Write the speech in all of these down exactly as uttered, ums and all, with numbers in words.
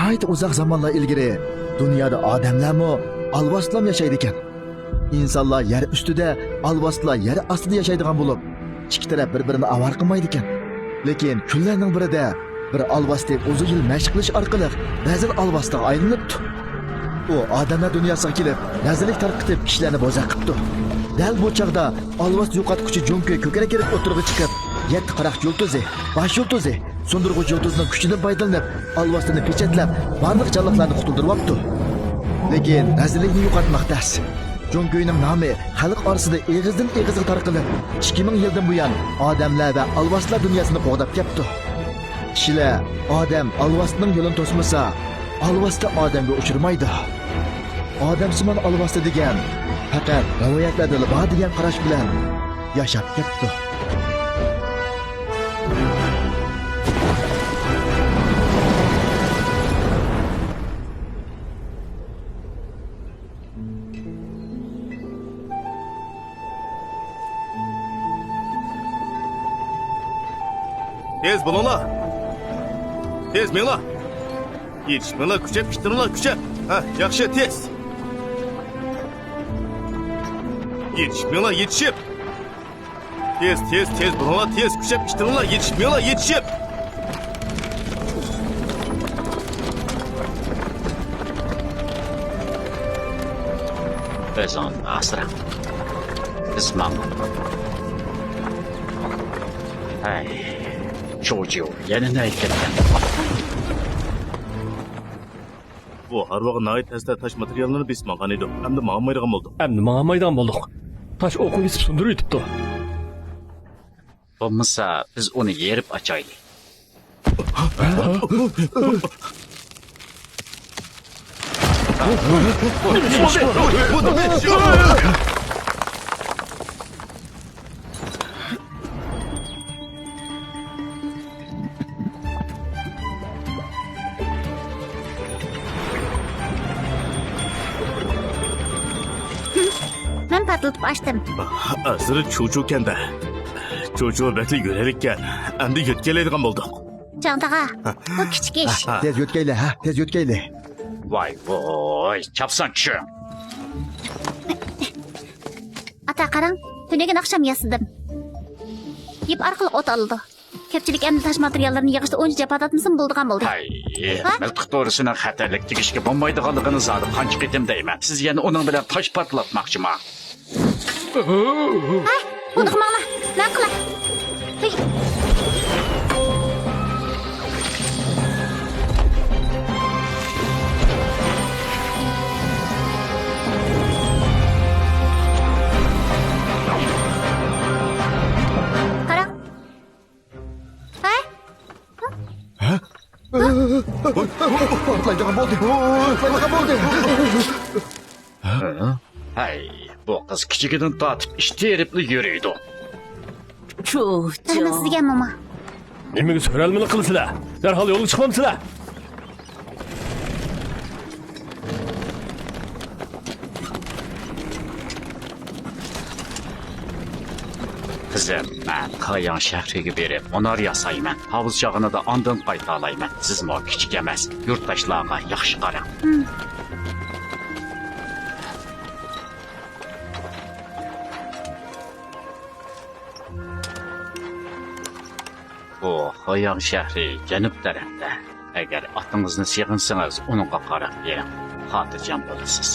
ناھايىتى ئۇزاق زامانلار ئىلگىرى دۇنيادا ئادەملەرمۇ، ئالۋاستىلارمۇ ياشايدىكەن. ئىنسانلار يەر ئۈستىدە، ئالۋاستىلار يەر ئاستىدا ياشايدىغان بولۇپ، ئىككى تەرەپ بىر-بىرىنى ئاۋارە قىلمايدىكەن. لېكىن كۈنلەرنىڭ بىرىدە بىر ئالۋاستى ئۇزۇن يىل مەشىق قىلىش ئارقىلىق رەزىل ئالۋاستىغا ئايلىنىپتۇ. ئۇ ئادەملەر دۇنياسىغا كېلىپ، رەزىللىك تارقىتىپ، كىشىلەرنى بوزەك قىپتۇ. دەل بۇ چاغدا ئالۋاستى يوقاتقۇچى جۇڭكۈي كۆكرەك كېرىپ ئوتتۇرىغا چىقىپ، يەتتە قاراقچى يۇلتۇزى، باش يۇلتۇزى، سۇندۇرغۇچ يۇلتۇزنىڭ كۈچىدىن پايدىلىنىپ، ئالۋاستىنى پېچەتلەپ، بارلىق جانلىقلارنى قۇتۇلدۇرۇۋاپتۇ. لېكىن رەزىللىكنى يوقاتماق تەس. جۇڭكۈينىڭ نامى خەلق ئارىسىدا ئېغىزدىن ئېغىزغا تارقىلىپ، ئىككى مىڭ يىلدىن بۇيان ئادەملەر ۋە ئالۋاستىلار دۇنياسىنى قوغداپ كەپتۇ. كىشىلەر ئادەم ئالۋاستىنىڭ يولىنى توسمىسا، ئالۋاستى ئادەمگە ئۇچرىمايدۇ. ئادەمسىمان ئالۋاستى دېگەن پەقەت رىۋايەتلەردىلا بار دېگەن قاراش بىلەن ياشاپ كەپتۇ. تېز بولۇڭلار! تېز مېڭىڭلار! يېتىشىپ مېڭىڭلار، كۈچەپ، ئىتتىرىڭلار، كۈچەپ! ھە، ياخشى، تېز! يېتىشىپ مېڭىڭلار، يېتىشىپ! تېز، تېز، تېز بولۇڭلار، تېز كۈچەپ ئىتتىرىڭلار، يېتىشىپ مېڭىڭلار، يېتىشىپ! ئۆزۈڭنى ئاسرا. بىز ماڭدۇق. ھەي، چۇجۇ، يەنە نەگە كەتكەن؟ بۇ ھارۋىغا ناھايىتى تەستە تاش ماتېرىياللىرىنى بېسىپ ماڭغان ئىدۇق. ئەمدى ماڭالمايدىغان بولدۇق. ئەمدى ماڭالمايدىغان بولدۇق. تاش ئوقنى بېسىپ سۇندۇرۇۋېتىپتۇ. بولمىسا، بىز ئۇنى يېرىپ ئاچايلى. مەن پارتلىتىپ ئاچتىم. ئەسلى چۇچۇكەن-دە. چۇچۇ بەكلا يۈرەلىككەن. ئەمدى يۆتكەلەيدىغان بولدۇق. جاڭ تاغا، بۇ كىچىك ئىش. تېز يۆتكەيلى، ھە، تېز يۆتكەيلى. ۋاي ۋوي، چاپسان چۈشۈڭ. ئاتا قاراڭ، تۈنۈگۈن ئاخشام ياسىدىم. يىپ ئارقىلىق ئوت ئالىدۇ. كۆپچىلىك ئەمدى تاش ماتېرىياللىرىنى يىغىشتا ئۇنچە جاپا تارتمىسىمۇ بولىدىغان بولدى. ھەي، ھە؟ مىلتىق تورۇسىنىڭ خەتەرلىك تېگىشكە بولمايدىغانلىقىنى زادى قانچە قېتىم دەيمەن. سىز يەنە ئۇنىڭ بىلەن تاش پارتلاتماقچىما؟ ھە؟ ئۇنداق ماڭلا. مەن قىلاي. ھەي. قاراڭ. ھە؟ ھە؟ پارتلايدىغان بولدى. پارتلايدىغان بولدى. ھەي، بۇ قىز كىچىكىدىن تارتىپ ئىش تېرىپلا يۈرىدۇ. چۇچۇ. رەھمەت سىزگە، موما. نېمىگە سۆرەلمىلىك قىلىسىلەر؟ دەرھال يولغا چىقمامسىلەر؟ قىزىم، مەن خېياڭ شەھىرىگە بېرىپ مۇنار ياسايمەن. ھاۋۇز چاغىنىدا ئاندىن قايتالايمەن. سىزمۇ كىچىك ئەمەس، يۇرتداشلارغا ياخشى قاراڭ. ھىم. بۇ خېياڭ شەھىرى جەنۇب تەرەپتە. ئەگەر ئاتىڭىزنى سېغىنسىڭىز، ئۇنىڭغا قاراپ بېرىڭ. خاتىرجەم بولىسىز.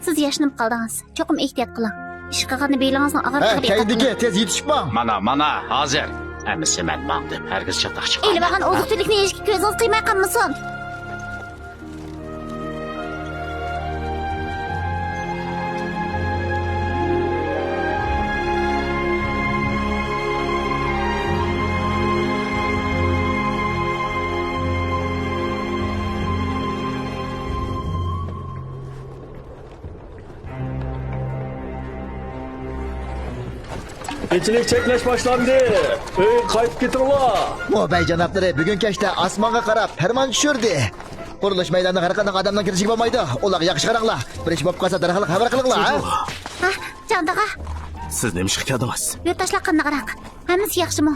سىز ياشىنىپ قالدىڭىز. چوقۇم ئېھتىيات قىلىڭ. ئىش قىلغاندا بېلىڭىزنىڭ ھە، ئاغرىقىغا دىققەت كەينىدىكى، قىلىڭ. تېز يېتىشىپ ماڭ. مانا، مانا، ھازىر. ئەمىسە مەن ماڭدىم. ھەرگىز چاتاق چىقارماڭ. ئېلىۋالغان ئوزۇق-تۈلۈكنى يېيىشكە كۆزىڭىز قىيماي قالمىسۇن. كېچىلىك چەكلەش باشلاندى. ئۆيگە قايتىپ كېتىڭلار. موبەي جانابلىرى بۈگۈن كەچتە ئاسمانغا قاراپ پەرمان چۈشۈردى. قۇرۇلۇش مەيدانىغا ھەر قانداق ئادەمنىڭ كىرىشىگە بولمايدۇ. ئۇلارغا ياخشى قاراڭلار. بىر ئىش بولۇپ قالسا دەرھال خەۋەر قىلىڭلار، ھە؟ ھە، جاندىغا. سىز نېمە ئىشقا كەلدىڭىز؟ يۇرتداشلار قانداقراق؟ ھەممىسى ياخشىمۇ؟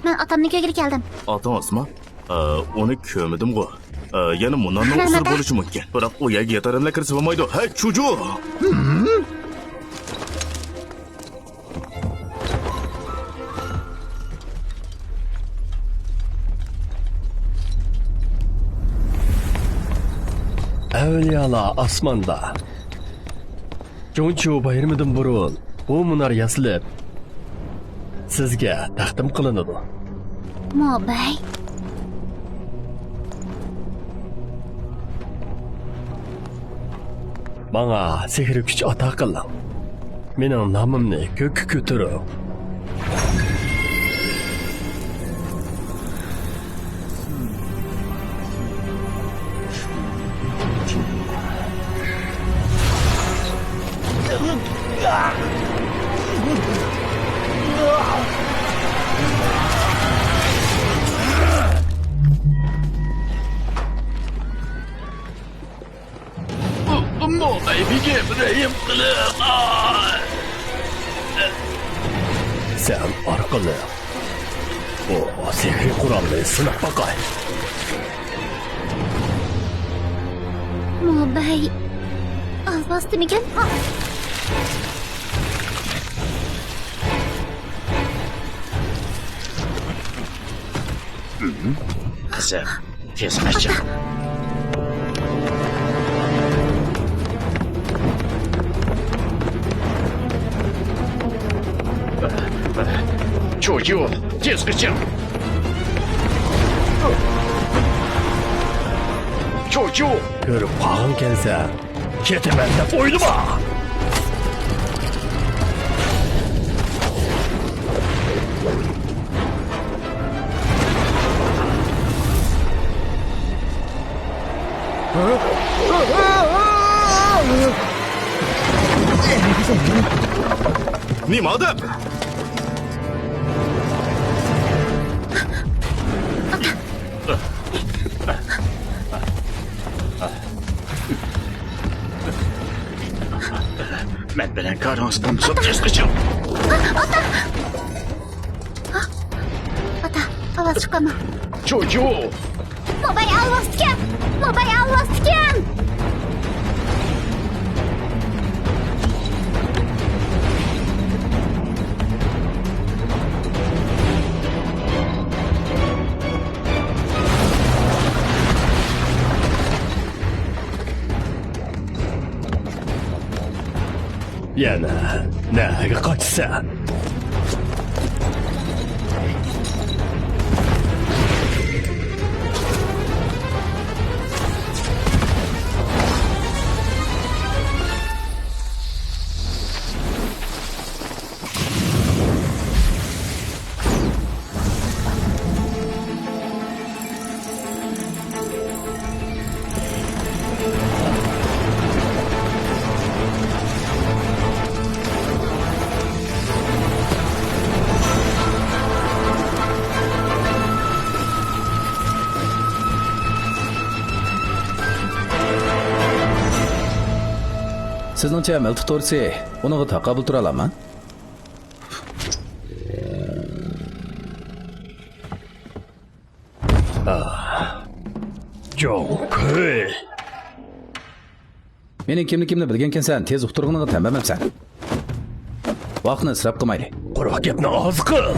مەن ئاتامنى كۆرگىلى كەلدىم. ئاتىڭىزمۇ؟ ئۇنى كۆرمىدىمغۇ. يەنە مۇنارنىڭ ئۈستىدە بولۇشى مۇمكىن. بىراق ئۇ يەرگە ياتار ئەملەر كىرسە بولمايدۇ. ھەي، چۇجۇ! ئەۋلىيالار ئاسماندا. جۇڭچيۇ بايرىمىدىن بۇرۇن بۇ مۇنار ياسىلىپ، سىزگە تەقدىم قىلىنىدۇ. موبەي. ماڭا سېھرىي كۈچ ئاتا قىلىڭ. مېنىڭ نامىمنى كۆككە كۆتۈرۈڭ. موبەي بېگىم، رەھىم قىلىڭ. سەن ئارقىلىق بۇ سېھرىي قورالنى سىناپ باقاي. موبەي، ئالۋاستىمىكەن؟ قىزىم، تېز قېچىڭ. چۇجۇ، تېز قېچىڭ. چۇجۇ! كۆرۈپ قالغانكەنسەن. كېتىمەن دەپ ئويلىما! نېمە ئادەم؟ مەن بىلەن كارىڭىز بولمىسا، تېز قېچىڭ. ئاتا! ئاتا، ئاۋاز چىقارما. جۇجۇ! موباي ئالۋاستىكەن! موباي ئالۋاستىكەن! يەنە نەگە قاچىسەن؟ سىزنىڭچە مىلتىق تورىسى ئۇنىڭغا تاقابىل تۇرالامدۇ؟ جوڭ كۈي. مېنىڭ كىملىكىمنى بىلگەنكەنسەن، تېز ئۇقتۇرغىنىڭغا تەمبەلمەمسەن. ۋاقىتنى ئىسراپ قىلمايلى. قۇرۇق گەپنى ئاز قىل.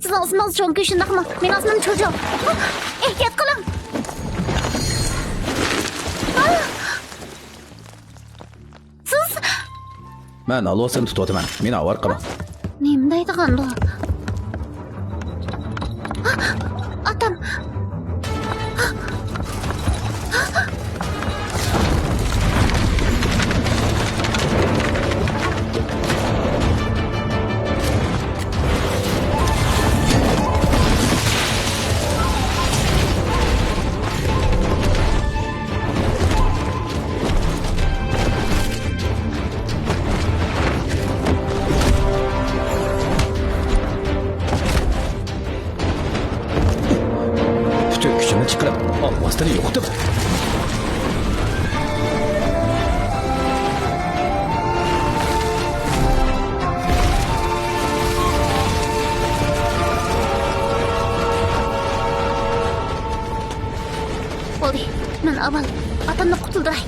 سىزنىڭ ئىسمىڭىز چوڭ كۈي، شۇنداقمۇ؟ مېنىڭ ئىسمىم چۇجۇ. ئېھتىيات قىلىڭ! سىز؟ مەن ئالۋاستىنى تۇتۇۋاتىمەن. مېنى ئاۋارە قىلماڭ. نېمە دەيدىغاندۇ؟ ئاتام! چىقىرىپ، ئالۋاستىنى يوقىتىپ. بولدى، مەن ئاۋۋال ئاتامنى قۇتۇلدۇراي.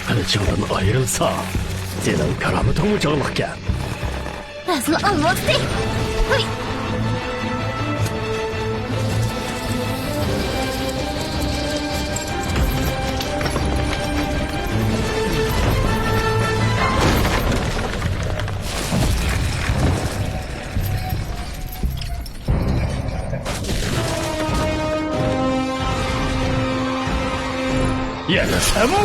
قىلىچىڭدىن ئايرىلسا، سېنىڭ كارامىتىڭمۇ چاغلىقكەن. رەزىل ئالۋاستى! ھۇي! يەنە سەنمۇ؟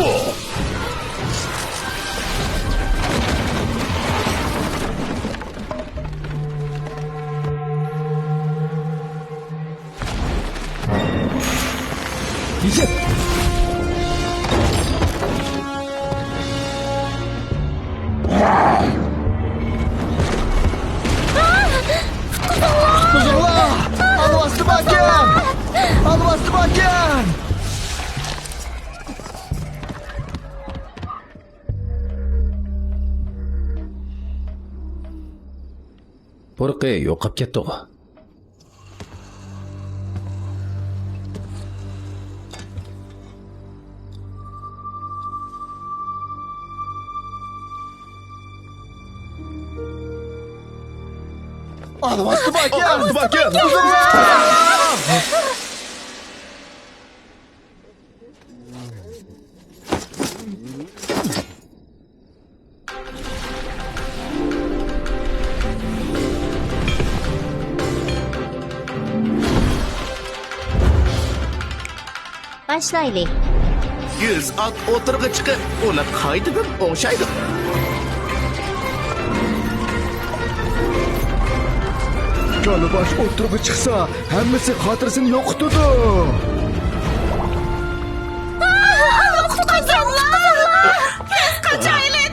يېتىپ! قۇتقۇزۇڭلار! ئالۋاستى باركەن! ئالۋاستى باركەن! پۇرىقى يوقاپ كەتتىغۇ؟ ئالۋاستى باركەن! ئالۋاستى باركەن! باشلايلى. يۈز ئات ئوتتۇرىغا چىقىپ، ئۇنى قايتىدىن ئوڭشايدۇ. كالىباش ئوتتۇرىغا چىقسا، ھەممىسى خاتىرىسىنى يوقىتىدۇ. قاچايلى!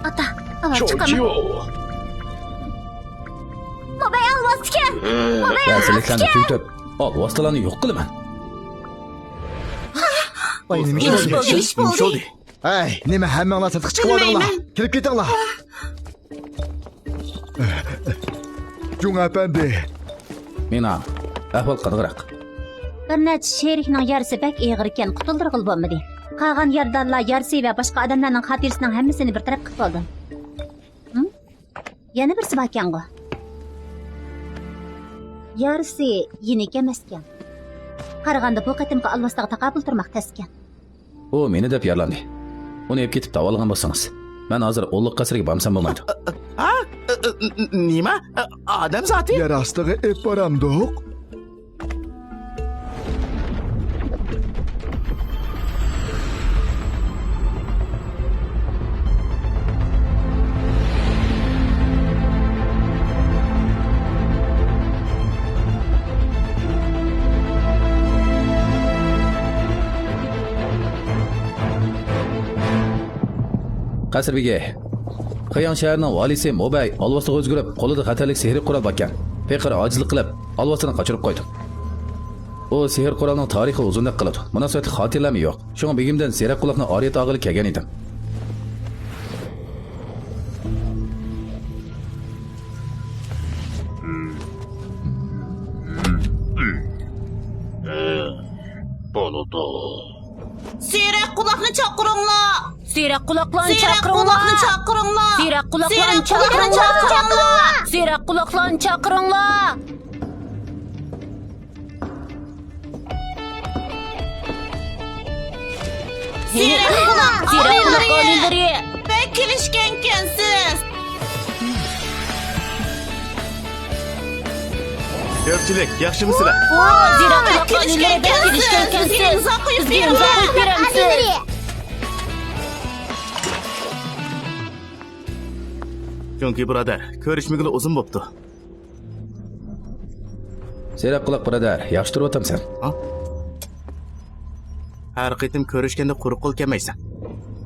ئاتا، ئاۋا چىقىمەن. موبەي ئالۋاستىكەن! موبەي ئالۋاستىكەن! تۈگىتىپ، ئالۋاستىلارنى يوق قىلىمەن. ۋاي، نېمە ئىش بولدى؟ ھەي، نېمە ھەممىڭلار سىرتقا چىقىۋالدىڭلار؟ بىلمەيمەن. كىرىپ كېتىڭلار. جۇڭ ئەپەندى. مىنا، ئەھۋال قانداقراق؟ بىر نەچچە شېرىكنىڭ يارىسى بەك ئېغىركەن، قۇتۇلدۇرغىلى بولمىدى. قالغان يارىدارلار يارىسى ۋە باشقا ئادەملەرنىڭ خاتىرىسىنىڭ ھەممىسىنى بىر تەرەپ قىلىپ بولدۇم. ھىم؟ يەنە بىرسى باركەنغۇ؟ يارىسى يېنىك ئەمەسكەن. قارىغاندا بۇ قېتىمقى ئالۋاستىغا تاقابىل تۇرماق تەسكەن. ئۇ مېنى دەپ يارىلاندى. ئۇنى ئېلىپ كېتىپ داۋالىغان بولسىڭىز، مەن ھازىر ئۇلۇغ قەسىرگە بارمىسام بولمايدۇ. ھا؟ نېمە؟ ئادەم زاتى؟ يەر ئاستىغا ئېلىپ بارامدۇق؟ قەسىر بېگى، خىياڭ شەھىرىنىڭ ۋالىيسى موبەي ئالۋاستىغا ئۆزگىرىپ، قولىدا خەتەرلىك سېھرىي قورال باركەن. پېقىر ئاجىزلىق قىلىپ، ئالۋاستىنى قاچۇرۇپ قويدۇم. ئۇ سېھىر قورالنىڭ تارىخى ئۇزۇندەك قىلىدۇ. مۇناسىۋەتلىك خاتىرىلەرمۇ يوق. شۇڭا بېگىمدىن سېرىق قۇلاقنى ئارىيەت ئالغىلى كەلگەن ئىدىم. بولىدۇ. سېرىق قۇلاقنى چاقىرىڭلار! سېرىق قۇلاقلارنى سېرىق چاقىرىڭلار! قۇلاقنى چاقىرىڭلار! سېرىق قۇلاقلارنى سېرىق قۇلاقنى چاقىرىڭلار! چاقىرىڭلار! سېرىق قۇلاقلارنى چاقىرىڭلار! سېرىق قۇلاق سېرىق قۇلاق ئالىيلىرى! ئالىيلىرى! بەك كېلىشكەنكەنسىز! كۆپچىلىك، ياخشىمۇسىلەر؟ ۋاي، زىرا قۇلاق ئالىيلىرى، بەك كېلىشكەنكەنسىز! بىزگە ئىمزا قويۇپ بېرەمسىز؟ جۇڭكى بۇرادەر، كۆرۈشمىگىلى ئۇزۇن بوپتۇ. سېرىق قۇلاق بۇرادەر، ياخشى تۇرۇۋاتامسەن؟ ھا؟ ھەر قېتىم كۆرۈشكەندە قۇرۇق قول كەلمەيسەن.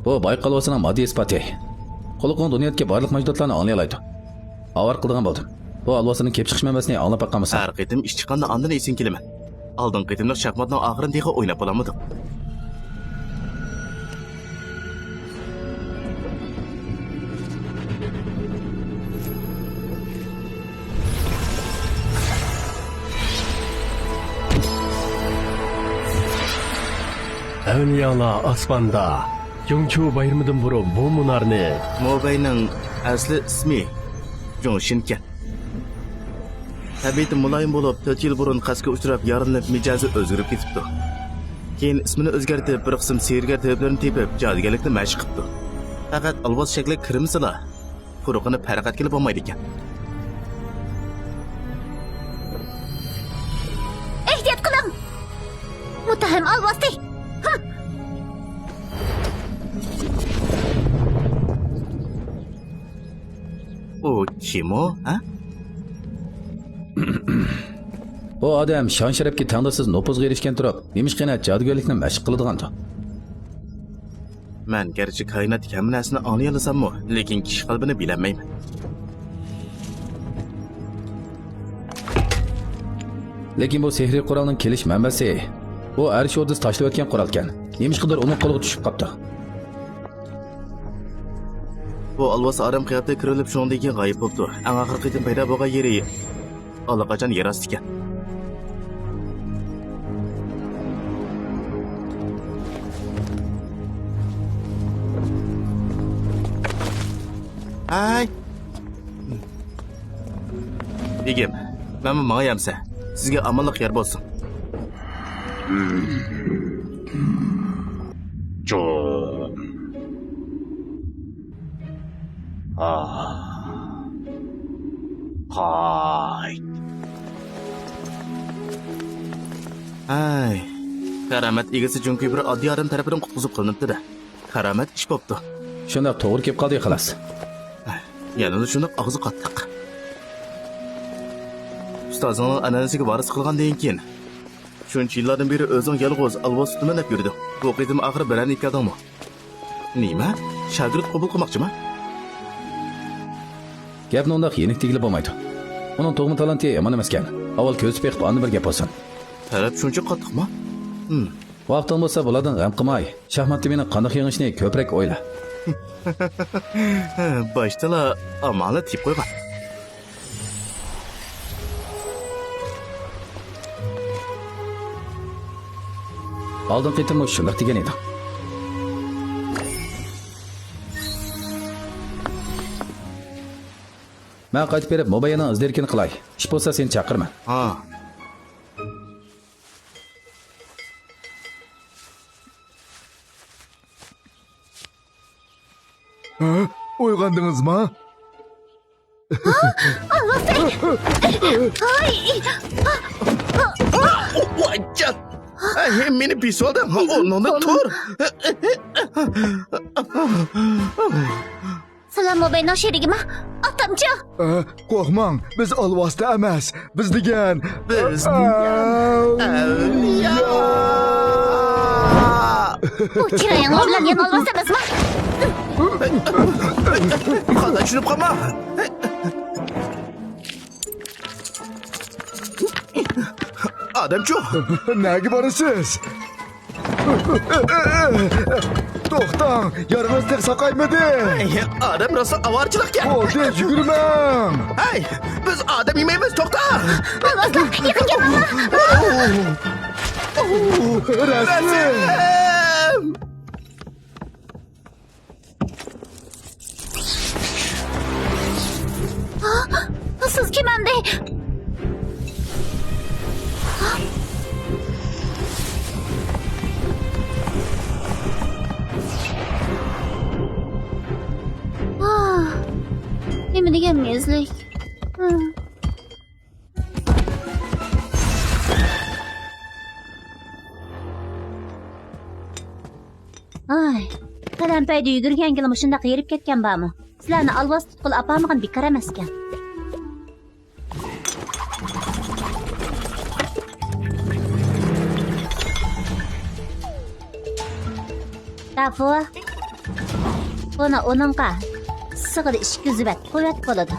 بۇ بايقال ۋاسىنىڭ ماددىي ئىسپاتى. قۇلىقىڭ دۇنيادىكى بارلىق مەۋجۇداتلارنى ئاڭلىيالايدۇ. ئاۋارە قىلىدىغان بولدۇم. بۇ ئالۋاستىنىڭ كېلىپ چىقىش مەنبەسىنى ئاڭلاپ باققانمىسەن؟ ھەر قېتىم ئىش چىققاندا ئاندىن ئېسىڭگە كېلىمەن. ئالدىنقى قېتىملىق شاھماتنىڭ ئاخىرىنى تېخى ئويناپ بولالمىدىڭ. ئەۋلىيالار ئاسماندا، جۇڭچۇ بايرىمىدىن بۇرۇن بۇ مۇنارنى. موبەينىڭ ئەسلى ئىسمى جۇڭشىنكەن. تەبىئىتى مۇلايىم بولۇپ، تۆت يىل بۇرۇن قەستكە ئۇچراپ يارىلىنىپ، مىجەزى ئۆزگىرىپ كېتىپتۇ. كېيىن ئىسمىنى ئۆزگەرتىپ، بىر قىسىم سېھىرگەر تېۋىپلىرىنى تېپىپ، جادۇگەرلىكنى مەشىق قىپتۇ. پەقەت ئالۋاس شەكلىگە كىرمىسىلا، پۇرىقىنى پەرق ئەتكىلى بولمايدىكەن. ئېھتىيات قىلىڭ! مۇتتەھەم ئالۋاستى! ھا! ئۇ كىم ئۇ، ھە؟ بۇ ئادەم شان-شەرەپكە تەڭداشسىز نوپۇزغا ئېرىشكەن تۇرۇپ، نېمىشقا يەنە جادۇگەرلىكنى مەشىق قىلىدىغاندۇ؟ مەن گەرچە كائىناتتىكى ھەممە نەرسىنى ئاڭلىيالىساممۇ، لېكىن كىشى قەلبىنى بىلەلمەيمەن. لېكىن بۇ سېھرىي قورالنىڭ كېلىش مەنبەسى، بۇ ئەرش ئوردىسى تاشلىۋەتكەن قورالكەن. نېمىشقىدۇر ئۇنىڭ قولىغا چۈشۈپ قاپتۇ. بۇ ئالۋاس ئارام قىياپەتكە كىرىۋېلىپ، شۇنىڭدىن كېيىن غايىب بوپتۇ. ئەڭ ئاخىرقى قېتىم پەيدا بولغان يېرى ئاللىقاچان يەر ئاستىكەن. ھەي! بېگىم، مەنمۇ ماڭاي ئەمسە. سىزگە ئامانلىق يار بولسۇن. جون. قايت. ھەي، كارامەت ئىگىسى جۇڭكى بىر ئاددىي ئادەم تەرىپىدىن قۇتقۇزۇپ قىلىنىپتۇ-دە. كارامەت ئىش بوپتۇ. شۇنداق توغرا كېلىپ قالدى، خالاس. يەنىلا شۇنداق ئاغزى قاتتىق. ئۇستازىڭنىڭ ئەنئەنىسىگە ۋارىسلىق قىلغاندىن كېيىن، شۇنچە يىللاردىن بېرى ئۆزۈڭ يالغۇز ئالۋاس تۇتىمەن دەپ يۈردۈڭ. بۇ قېتىم ئاخىرى بىرەرنى ئېلىپ كەلدىڭمۇ؟ نېمە؟ شاگىرت قوبۇل قىلماقچىما؟ گەپنى ئۇنداق يېنىك دېگىلى بولمايدۇ. ئۇنىڭ تۇغما تالانتى يامان ئەمەسكەن. ئاۋۋال كۆزىتىپ بېقىپ، ئاندىن بىر گەپ بولسۇن. تەلەپ شۇنچە قاتتىقمۇ؟ ھىم. ۋاقتىڭ بولسا، بۇلاردىن غەم قىلماي، شاھماتتا مېنىڭ قانداق يېڭىشنى كۆپرەك ئويلا. باشتىلا ئامالنى تېپىپ قويغان. ئالدىنقى قېتىممۇ شۇنداق دېگەن ئىدىڭ. مەن قايتىپ بېرىپ، موباينىڭ ئىز-دېرىكىنى قىلاي. ئىش بولسا، سېنى چاقىرىمەن. ھا. ھە؟ ئويغاندىڭىزما؟ ئالۋاستى! ھاي! ۋايجان! ھەي، مېنى بېسىۋالدىڭ. ئورنۇڭدىن تۇر. سىلەر موباينىڭ شېرىكىما؟ ئاتامچۇ؟ ئە، قورقماڭ، بىز ئالۋاستى ئەمەس. بىز دېگەن، بىز دېگەن ئەۋلىيا. ئەۋلىيا. بۇ چىرايىڭلار بىلەن يەنە ئالۋاستى ئەمەسما؟ خاتا چۈشىنىپ قالما. ئادەمچۇ؟ نەگە بارىسىز؟ توختاڭ، يارىڭىز تېخى ساقايمىدى. ھەي، ئادەم راستلا ئاۋارىچىلىقكەن. بولدى، يۈگۈرمەڭ. ھەي، بىز ئادەم يېمەيمىز، توختا. ئالۋاستىلار، يېقىن كەلمەڭلار. رەسىم. رەسىم. دېگەن مېزلىك. ئاي، قەلەمپەيدە يۈگۈرگەنگىلا مۇشۇنداق ھېرىپ كەتكەن بارمۇ؟ سىلەرنى ئالۋاستى تۇتقىلى ئاپارمىغان بىكار ئەمەسكەن. دافۇ، بۇنى ئۇنىڭغا ئىسسىغىدا ئىچكۈزۈپ ئەت، قۇۋۋەت بولىدۇ.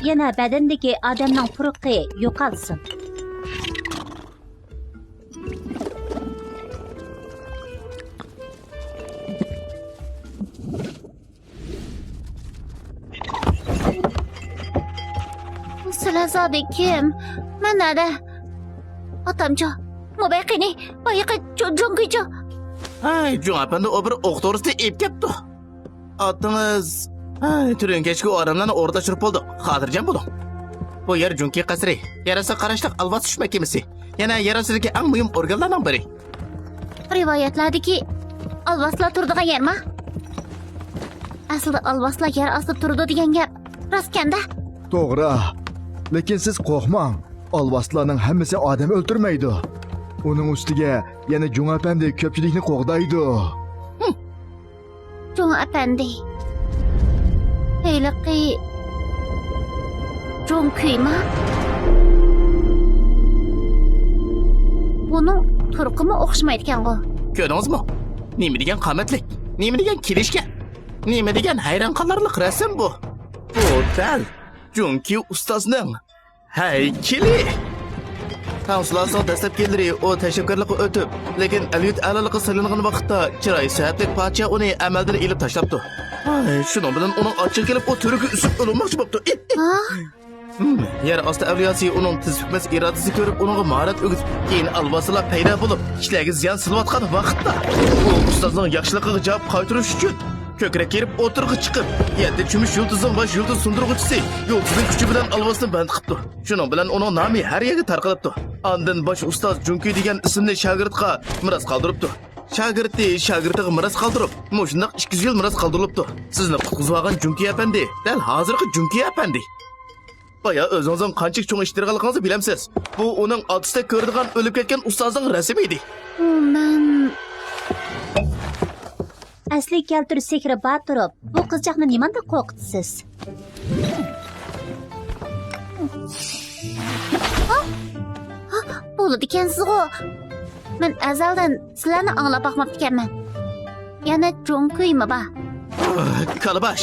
يەنە بەدەندىكى ئادەمنىڭ پۇرىقى يوقالسۇن. سىلەر زادى كىم؟ مەن نەدە؟ ئاتامچۇ؟ مۇبەي قېنى؟ بايىقى جۇ-، جۇڭكىچۇ؟ ھەي، جۇڭ ئەپەندى ئۇ بىر ئوق دورىسىنى ئېلىپ كەپتۇ. ئاتىڭىز، ھەي، تۈنۈگۈن كەچكە ئۇ ئادەملەرنى ئوردا چۈشۈرۈپ بولدۇق. خاتىرجەم بولۇڭ. بۇ يەر جۇڭكى قەسرى، يەر ئاستىغا قاراشلىق ئالۋاستى چۈشۈرۈش مەھكىمىسى. يەنە يەر ئاستىدىكى ئەڭ مۇھىم ئورگانلارنىڭ بىرى. رىۋايەتلەردىكى ئالۋاستىلار تۇرىدىغان يەرما؟ ئەسلىدە ئالۋاستىلار يەر ئاستىدا تۇرىدۇ دېگەن گەپ راستكەن-دە. توغرا. لېكىن سىز قورقماڭ. ئالۋاستىلارنىڭ ھەممىسى ئادەم ئۆلتۈرمەيدۇ. ئۇنىڭ ئۈستىگە يەنە جۇڭ ئەپەندى كۆپچىلىكنى قوغدايدۇ. جۇڭ ئەپەندى. ھېلىقى جۇڭ كۈيما؟ بۇنىڭ تۇرقىمۇ ئوخشىمايدىكەنغۇ. كۆردىڭىزمۇ؟ نېمە دېگەن قامەتلىك، نېمە دېگەن كېلىشكەن، نېمە دېگەن ھەيران قالارلىق رەسىم بۇ. بۇ دەل جۇڭكى ئۇستازنىڭ ھەيكىلى! تاڭ سۇلالىسىنىڭ دەسلەپكى يىللىرى ئۇ تەشرىپكارلىققا ئۆتۈپ، لېكىن ئەليۇت ئەلالىققا سايلانغان ۋاقىتتا چىرايى سەھەتلىك پادىشاھ ئۇنى ئەمەلدىن ئېلىپ تاشلاپتۇ. ھاي، شۇنىڭ بىلەن ئۇنىڭ ئاچچىقى كېلىپ، ئۇ تۈرىگە ئۈسۈپ ئۆلۈماقچى بوپتۇ. ئى، ئى. ھىم، يەر ئاستى ئەۋلىياسى ئۇنىڭ تېز پۈكمەس ئىرادىسىنى كۆرۈپ، ئۇنىڭغا ماھارەت ئۆگىتىپ، كېيىن ئالۋاستىلار پەيدا بولۇپ، كىشىلەرگە زىيان سېلىۋاتقان ۋاقىتتا، ئۇ ئۇستازنىڭ ياخشىلىقىغا جاۋاب قايتۇرۇش ئۈچۈن، كۆكرەك كېرىپ ئوتتۇرىغا چىقىپ، يەتتە چۈمۈش يۇلتۇزنىڭ باش يۇلتۇز سۇندۇرغۇچىسى يۇلتۇزنىڭ كۈچى بىلەن ئالۋاستىنى بەند قىپتۇ. شۇنىڭ بىلەن ئۇنىڭ نامى ھەر يەرگە تارقىلىپتۇ. ئاندىن باش ئۇستاز جۇڭكى دېگەن ئىسىمنى شاگىرتقا مىراس قالدۇرۇپتۇ. شاگىرتى شاگىرتىغا مىراس قالدۇرۇپ، مۇشۇنداق ئىككى يۈز يىل مىراس قالدۇرۇلۇپتۇ. سىزنى قۇتقۇزۇۋالغان جۇڭكى ئەپەندى، دەل ھازىرقى جۇڭكى ئەپەندى. بايا ئۆزىڭىزنىڭ قانچىلىك چوڭ ئىش دېگەنلىكىڭىزنى بىلەمسىز؟ بۇ ئۇنىڭ ئاتىسىدەك كۆرىدىغان ئۆلۈپ كەتكەن ئۇستازىنىڭ رەسىمى ئىدى. ئۇ مەن ئەسلىگە كەلتۈرۈش سېھرى بار تۇرۇپ، بۇ قىزچاقنى نېمانداق قورقۇتىسىز؟ ھا؟ ھا، بولىدىكەنسىزغۇ. مەن ئەزەلدىن سىلەرنى ئاڭلاپ باقماپتىكەنمەن. يەنە جۇڭكۈيمۇ بار؟ كالىباش.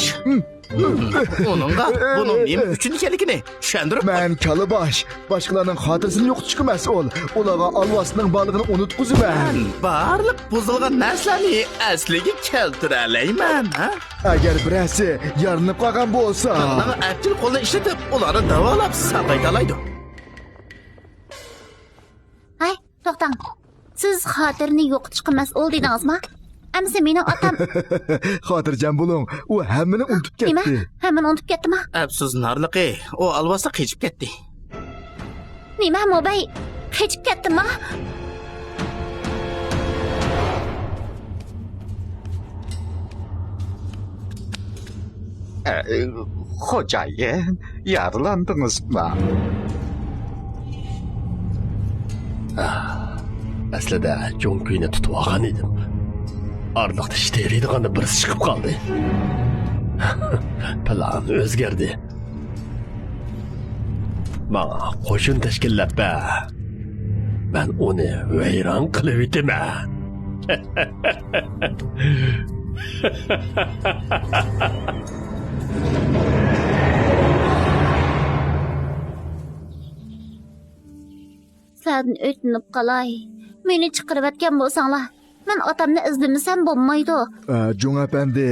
ئۇنىڭغا بۇنىڭ نېمە ئۈچۈن ئىكەنلىكىنى چۈشەندۈرۈپ قوي. مەن كالىباش. باشقىلارنىڭ خاتىرىسىنى يوقىتىشقا مەسئۇل. ئۇلارغا ئالۋاستىنىڭ بارلىقىنى ئۇنتقۇزىمەن. مەن بارلىق بۇزۇلغان نەرسىلەرنى ئەسلىگە كەلتۈرەلەيمەن، ھە؟ ئەگەر بىرەرسى يارىلىنىپ قالغان بولسا. مېنىڭ ئەپچىل قولنى ئىشلىتىپ، ئۇلارنى داۋالاپ ساقايتالايدۇ. ھەي، توختاڭ. سىز خاتىرىنى يوقىتىشقا مەسئۇل دېدىڭىزما؟ ئەمىسە مېنىڭ ئاتام. خاتىرجەم بولۇڭ، ئۇ ھەممىنى ئۇنتۇپ كەتتى. نېمە؟ ھەممىنى ئۇنتۇپ كەتتىما؟ ئەپسۇس نارلىقى، ئۇ ئالۋاستى قېچىپ كەتتى. نېمە، مۇبەي قېچىپ كەتتىما؟ ئە، خوجايىن، يارىلاندىڭىزمۇ؟ ئەسلىدە جۇڭكۈينى تۇتۇۋالغان ئىدىم. ئارىلىقتا ئىش تېرىيدىغان بىرسى چىقىپ قالدى. پىلان ئۆزگەردى. ماڭا قوشۇن تەشكىللەپ بەر. مەن ئۇنى ۋەيران قىلىۋېتىمەن. سىلەردىن ئۆتۈنۈپ قالاي. مېنى چىقىرىۋەتكەن بولساڭلار، مەن ئاتامنى ئىزدىمىسەم بولمايدۇ. ئە، جۇڭ ئەپەندى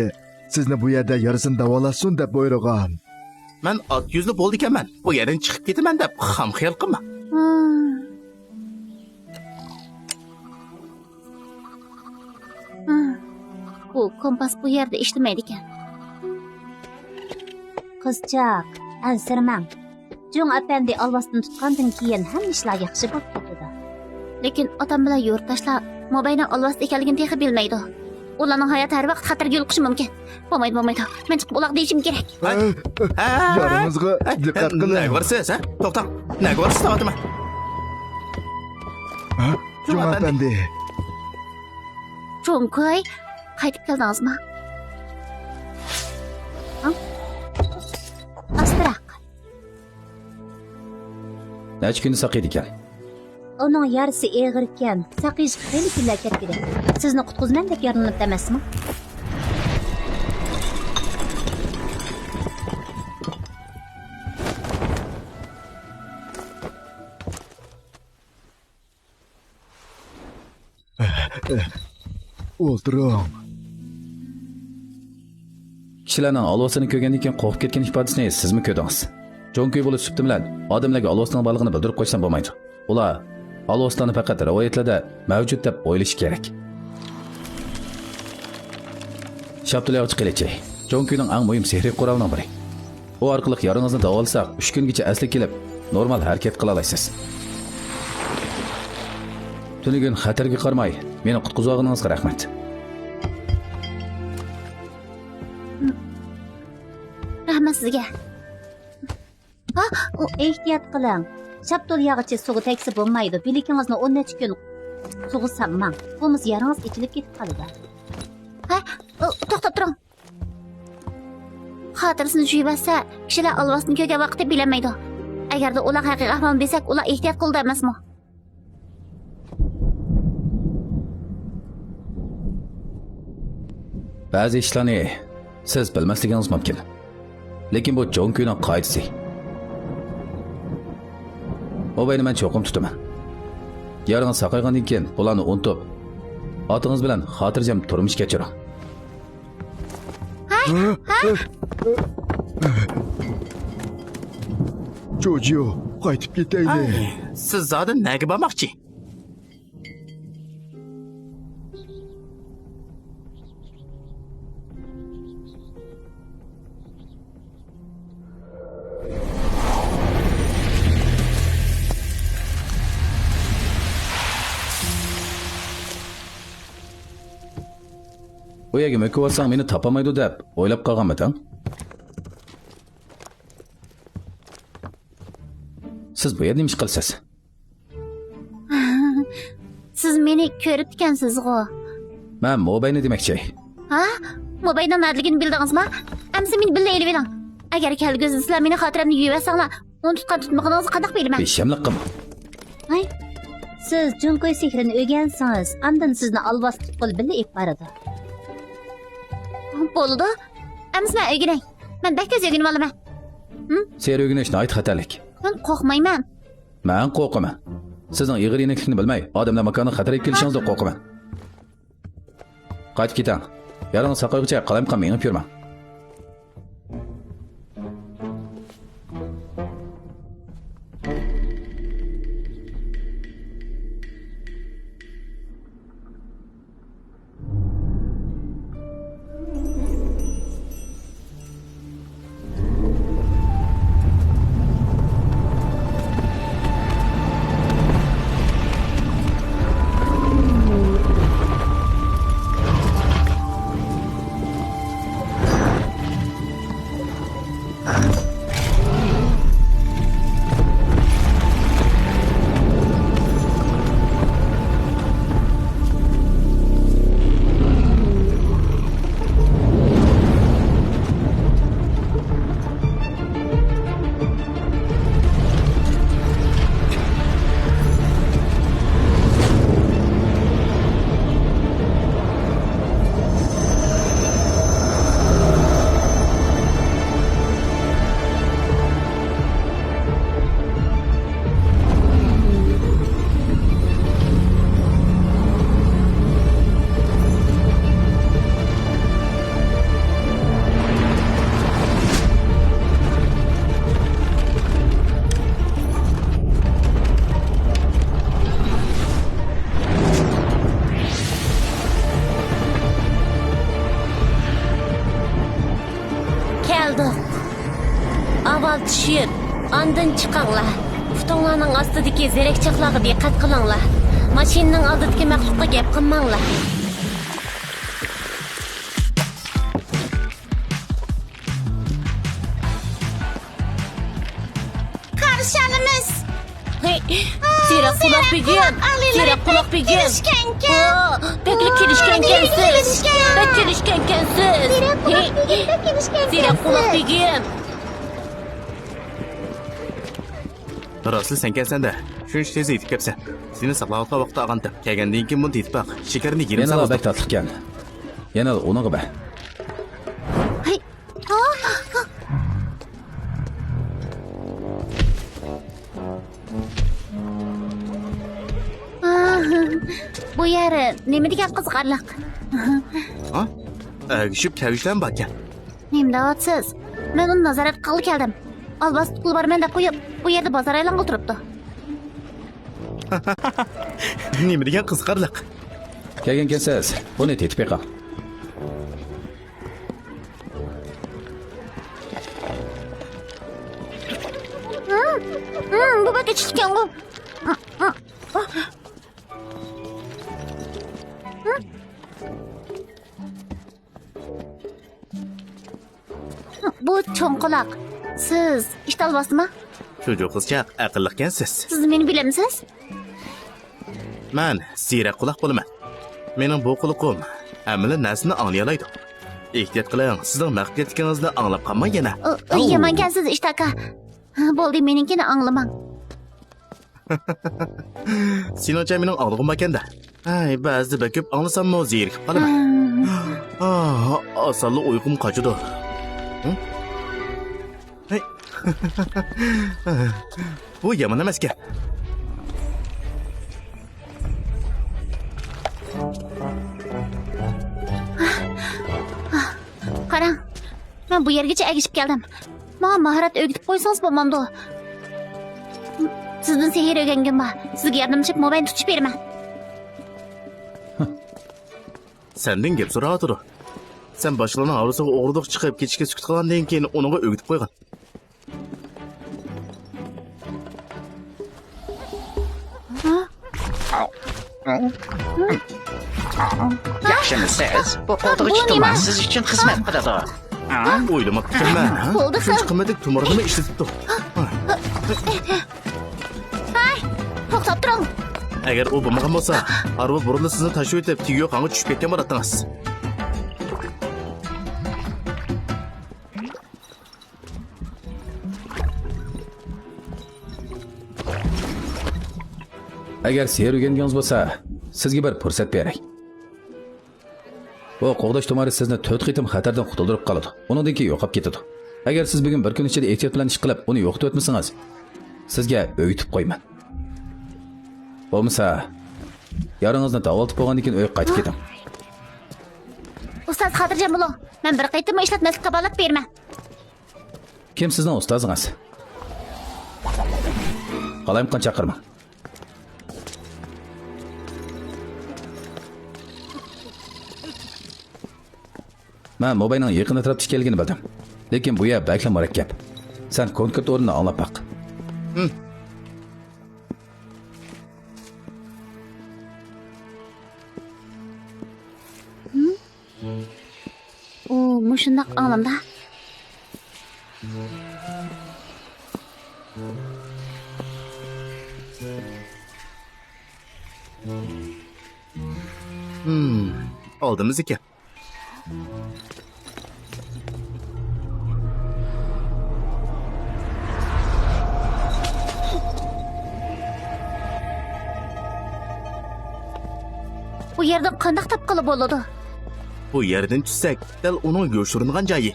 سىزنى بۇ يەردە يارىسىنى داۋالاتسۇن دەپ بۇيرۇغان. مەن ئات يۈزلۈك بولىدىكەنمەن، بۇ يەردىن چىقىپ كېتىمەن دەپ خام خىيال قىلما. ھىم. ھىم. بۇ كومپاس بۇ يەردە ئىشلىمەيدىكەن. قىزچاق، ئەنسىرىمەڭ. جۇڭ ئەپەندى ئالۋاستىنى تۇتقاندىن كېيىن ھەممە ئىشلار ياخشى بولۇپ كېتىدۇ. لېكىن ئاتام بىلەن يۇرتداشلار موباينىڭ ئالۋاستى ئىكەنلىكىنى تېخى بىلمەيدۇ. ئۇلارنىڭ ھاياتى ھەر ۋاقىت خەتەرگە يولۇقۇشى مۇمكىن. بولمايدۇ، بولمايدۇ. مەن چىقىپ ئۇلارغا دېيىشىم كېرەك. ھە؟ ھە؟ يارىڭىزغا دىققەت قىلىڭ. نەگە بارىسىز، ھە؟ توختاڭ. نەگە بارىسىز دەۋاتىمەن. ھە؟ جۇڭ ئەپەندى. جۇڭكۇي، قايتىپ كەلدىڭىزمۇ؟ ھە؟ ئاستىراق. نەچچە كۈندە ساقىيىدىكەن؟ ئۇنىڭ يارىسى ئېغىركەن، ساقىيىشقا خېلى كۈنلەر كەتكۈدەك. سىزنى قۇتقۇزىمەن دەپ يارىلىنىپتۇ ئەمەسمۇ؟ ئولتۇرۇڭ. كىشىلەرنىڭ ئالۋاستىنى كۆرگەندىن كېيىن قورقۇپ كەتكەن ئىپادىسىنى سىزمۇ كۆردىڭىز. جوڭكۈي بولۇش سۈپىتىم بىلەن ئادەملەرگە ئالۋاستىنىڭ بارلىقىنى بىلدۈرۈپ قويسام بولمايدۇ. ئۇلار ئالۋاستىنى پەقەت رىۋايەتلەردە مەۋجۇت دەپ ئويلىشى كېرەك. شاپتۇل ياغىچى قىلىچى، جوڭكۈينىڭ ئەڭ مۇھىم سېھرىي قورالىنىڭ بىرى. ئۇ ئارقىلىق يارىڭىزنى داۋالىساق، ئۈچ كۈنگىچە ئەسلىگە كېلىپ، نورمال ھەرىكەت قىلالايسىز. تۈنۈگۈن خەتەرگە قارىماي، مېنى قۇتقۇزۇۋالغىنىڭىزغا رەھمەت. رەھمەت سىزگە. ھا، ئۇ ئېھتىيات قىلىڭ. شاپتۇل ياغىچى سۇغا تەگسە بولمايدۇ. بىلىكىڭىزنى ئون نەچچە كۈن سۇغا سالماڭ. بولمىسا يارىڭىز ئېچىلىپ كېتىپ قالىدۇ. ھە؟ ئۇ، توختاپ تۇرۇڭ. خاتىرىسىنى جۇيۇۋەتسە، كىشىلەر ئالۋاستىنى كۆرگەن ۋاقىتتا بىلەلمەيدۇ. ئەگەردە ئۇلارغا ھەقىقىي ئەھۋالنى بىلسەك، ئۇلار ئېھتىيات قىلىدۇ ئەمەسمۇ؟ بەزى ئىشلارنى سىز بىلمەسلىكىڭىز مۇمكىن. لېكىن بۇ جوڭكۈينىڭ قائىدىسى. موباينى مەن چوقۇم تۇتىمەن. يارىڭىز ساقايغاندىن كېيىن بۇلارنى ئۇنتۇپ، ئاتىڭىز بىلەن خاتىرجەم تۇرمۇش كەچۈرۈڭ. ھە؟ ھە؟ جوجيو، قايتىپ كېتەيلى. ئاي، سىز زادى نەگە بارماقچى؟ ئۇ يەرگە مۆكۈۋالساڭ مېنى تاپالمايدۇ دەپ ئويلاپ قالغانمىدىڭ؟ سىز بۇ يەردە نېمە ئىش قىلىسىز؟ سىز مېنى كۆرۈپتىكەنسىزغۇ؟ مەن موباينى دېمەكچى. ھا؟ موباينىڭ نەدىلىكىنى بىلدىڭىزما؟ ئەمسە مېنى بىللە ئېلىۋېلىڭ. ئەگەر كەلگۈسىدە سىلەر مېنى خاتىرەمنى يۇيۇۋەتسەڭلار، ئۇنى تۇتقان تۇتمىغىنىڭىزنى قانداق بىلىمەن؟ بىشەملىق قىلما. ھاي، سىز جۇڭكۇي سېھرىنى ئۆگەنسىڭىز، ئاندىن سىزنى ئالۋاستى تۇتقىلى بىللە ئېلىپ بارىدۇ. بولىدۇ. ئەمسە مەن ئۆگىنەي. مەن بەك تېز ئۆگىنىۋالىمەن. ھىم؟ سېھىر ئۆگىنىش ناھايىتى خەتەرلىك. مەن قورقمايمەن. مەن قورقىمەن. سىزنىڭ ئېغىر يېنىكلىكنى بىلمەي، ئادەملەر ماكانغا خەتەر ئېلىپ كېلىشىڭىزدىن قورقىمەن. قايتىپ كېتىڭ. يارىڭىز ساقايغۇچە قالايمىقان مېڭىپ يۈرمەڭ. كەلدۇق. ئاۋۋال چۈشۈپ، ئاندىن چىقىڭلار. پۇتۇڭلارنىڭ ئاستىدىكى زېرەكچاقلارغا دىققەت قىلىڭلار. ماشىنىنىڭ ئالدىدىكى مەخلۇققا گەپ قىلماڭلار. قارشى ئالىمىز. ھەي، سېرىق قۇلاق بېگىم، سېرىق قۇلاق بېگىم. كېلىشكەنكەن. ھا، بەكلا كېلىشكەنكەنسىز. بەك كېلىشكەنكەنسىز. سېرىق قۇلاق بېگىم، بەك كېلىشكەنكەنسىز. سېرىق قۇلاق بېگىم. راستلا سەنكەنسەن-دە. شۇنچە تېز يېتىپ كەپسەن. سېنى ساقلاۋاتقان ۋاقىتتا ئالغانتىم. كەلگەندىن كېيىن بۇنى تېتىپ باق. شېكىرىنى يېرىم سالىدۇ. بەك تاتلىقكەن. يەنە ئۇنىڭغا بەر. ھەي. بۇ يەر نېمە دېگەن قىزىقارلىق. ھا؟ ئەگىشىپ كەلگۈچىلەرمۇ باركەن. نېمە دەۋاتىسىز؟ مەن ئۇنى نازارەت قىلغىلى كەلدىم. ئالۋاستى پۇلى بار مەن دەپ قويۇپ، بۇ يەردە بازار ئايلانغىلى تۇرۇپتۇ. نېمە دېگەن قىزىقارلىق. كەلگەنكەنسىز، بۇنى تېتىپ بېقىڭ. ھىم، ھىم، بۇ بەك ئېچىقكەنغۇ. بۇ چوڭ قۇلاق. سىز ئىت ئالۋاستىما؟ شۇجۇ قىزچاق، ئەقىللىقكەنسىز. سىز مېنى بىلەمسىز؟ مەن سېرىق قۇلاق بولىمەن. مېنىڭ بۇ قۇلىقىم ھەممىلا نەرسىنى ئاڭلىيالايدۇ. ئېھتىيات قىلىڭ، سىزنىڭ مەغلۇپ كەتكىنىڭىزنى ئاڭلاپ قالماي يەنە. ئۇ، ئۇ، يامانكەنسىز، ئىت ئاكا. بولدى، مېنىڭكىنى ئاڭلىماڭ. سېنىڭچە مېنىڭ ئاڭلىغۇم باركەن-دە. ھەي، بەزىدە بەك كۆپ ئاڭلىساممۇ زېرىكىپ قالىمەن. ئاھ، ئاسانلا ئۇيقۇم قاچىدۇ. ھە؟ ھەي. بۇ يامان ئەمەسكەن. قاراڭ، مەن بۇ يەرگىچە ئەگىشىپ كەلدىم. ماڭا ماھارەت ئۆگىتىپ قويسىڭىز بولمامدۇ؟ سىزدىن سېھىر ئۆگەنگۈم بار. سىزگە ياردەملىشىپ مۇبايىنى تۇتۇشۇپ بېرىمەن. سەندىن گەپ سوراۋاتىدۇ. سەن باشقىلارنىڭ ھارۋىسىغا ئوغرىلىق چىقىپ كېتىشكە سۈكۈت قىلغاندىن كېيىن ئۇنىڭغا ئۆگىتىپ قويغىن. ياخشىمۇ سىز؟ بۇ قوغدىغۇچى تۇمار سىز ئۈچۈن خىزمەت قىلىدۇ. ئويلىماپتىكەنمەن، ھە؟ بولدى، شۇنچە قىممەتلىك تۇمارنىمۇ ئىشلىتىپتۇ. ھەي، توختاپ تۇرۇڭ. ئەگەر ئۇ بولمىغان بولسا، ھارۋا بۇرۇنلا سىزنى تاشلىۋېتىپ، تېگى يوق ھاڭغا چۈشۈپ كەتكەن بولاتتىڭىز. ئەگەر سېھىر ئۆگەنگىڭىز بولسا، سىزگە بىر پۇرسەت بېرەي. بۇ قوغداش تۇمارى سىزنى تۆت قېتىم خەتەردىن قۇتۇلدۇرۇپ قالىدۇ. ئۇنىڭدىن كېيىن يوقاپ كېتىدۇ. ئەگەر سىز بۈگۈن بىر كۈن ئىچىدە ئېھتىيات بىلەن ئىش قىلىپ، ئۇنى يوقىتىۋەتمىسىڭىز، سىزگە ئۆگىتىپ قويىمەن. بولمىسا، يارىڭىزنى داۋالىتىپ بولغاندىن كېيىن ئۆيگە قايتىپ كېتىڭ. ئۇستاز، خاتىرجەم بولۇڭ. مەن بىر قېتىممۇ ئىشلەتمەسلىككە كاپالەت بېرىمەن. كىم سىزنىڭ ئۇستازىڭىز؟ قالايمىقان چاقىرماڭ. مەن موباينىڭ يېقىن ئەتراپتا ئىكەنلىكىنى بىلدىم. لېكىن بۇ يەر بەكلا مۇرەككەپ. سەن كونكرېت ئورنىنى ئاڭلاپ باق. ھىم. ئۇ مۇشۇنداق ئاڭلىنىدۇ. ھىم، ئالدىمىز ئىكەن. بۇ يەردىن قانداق تاپقىلى بولىدۇ؟ بۇ يەردىن چۈشسەك، دەل ئۇنىڭ يوشۇرۇنغان جايى.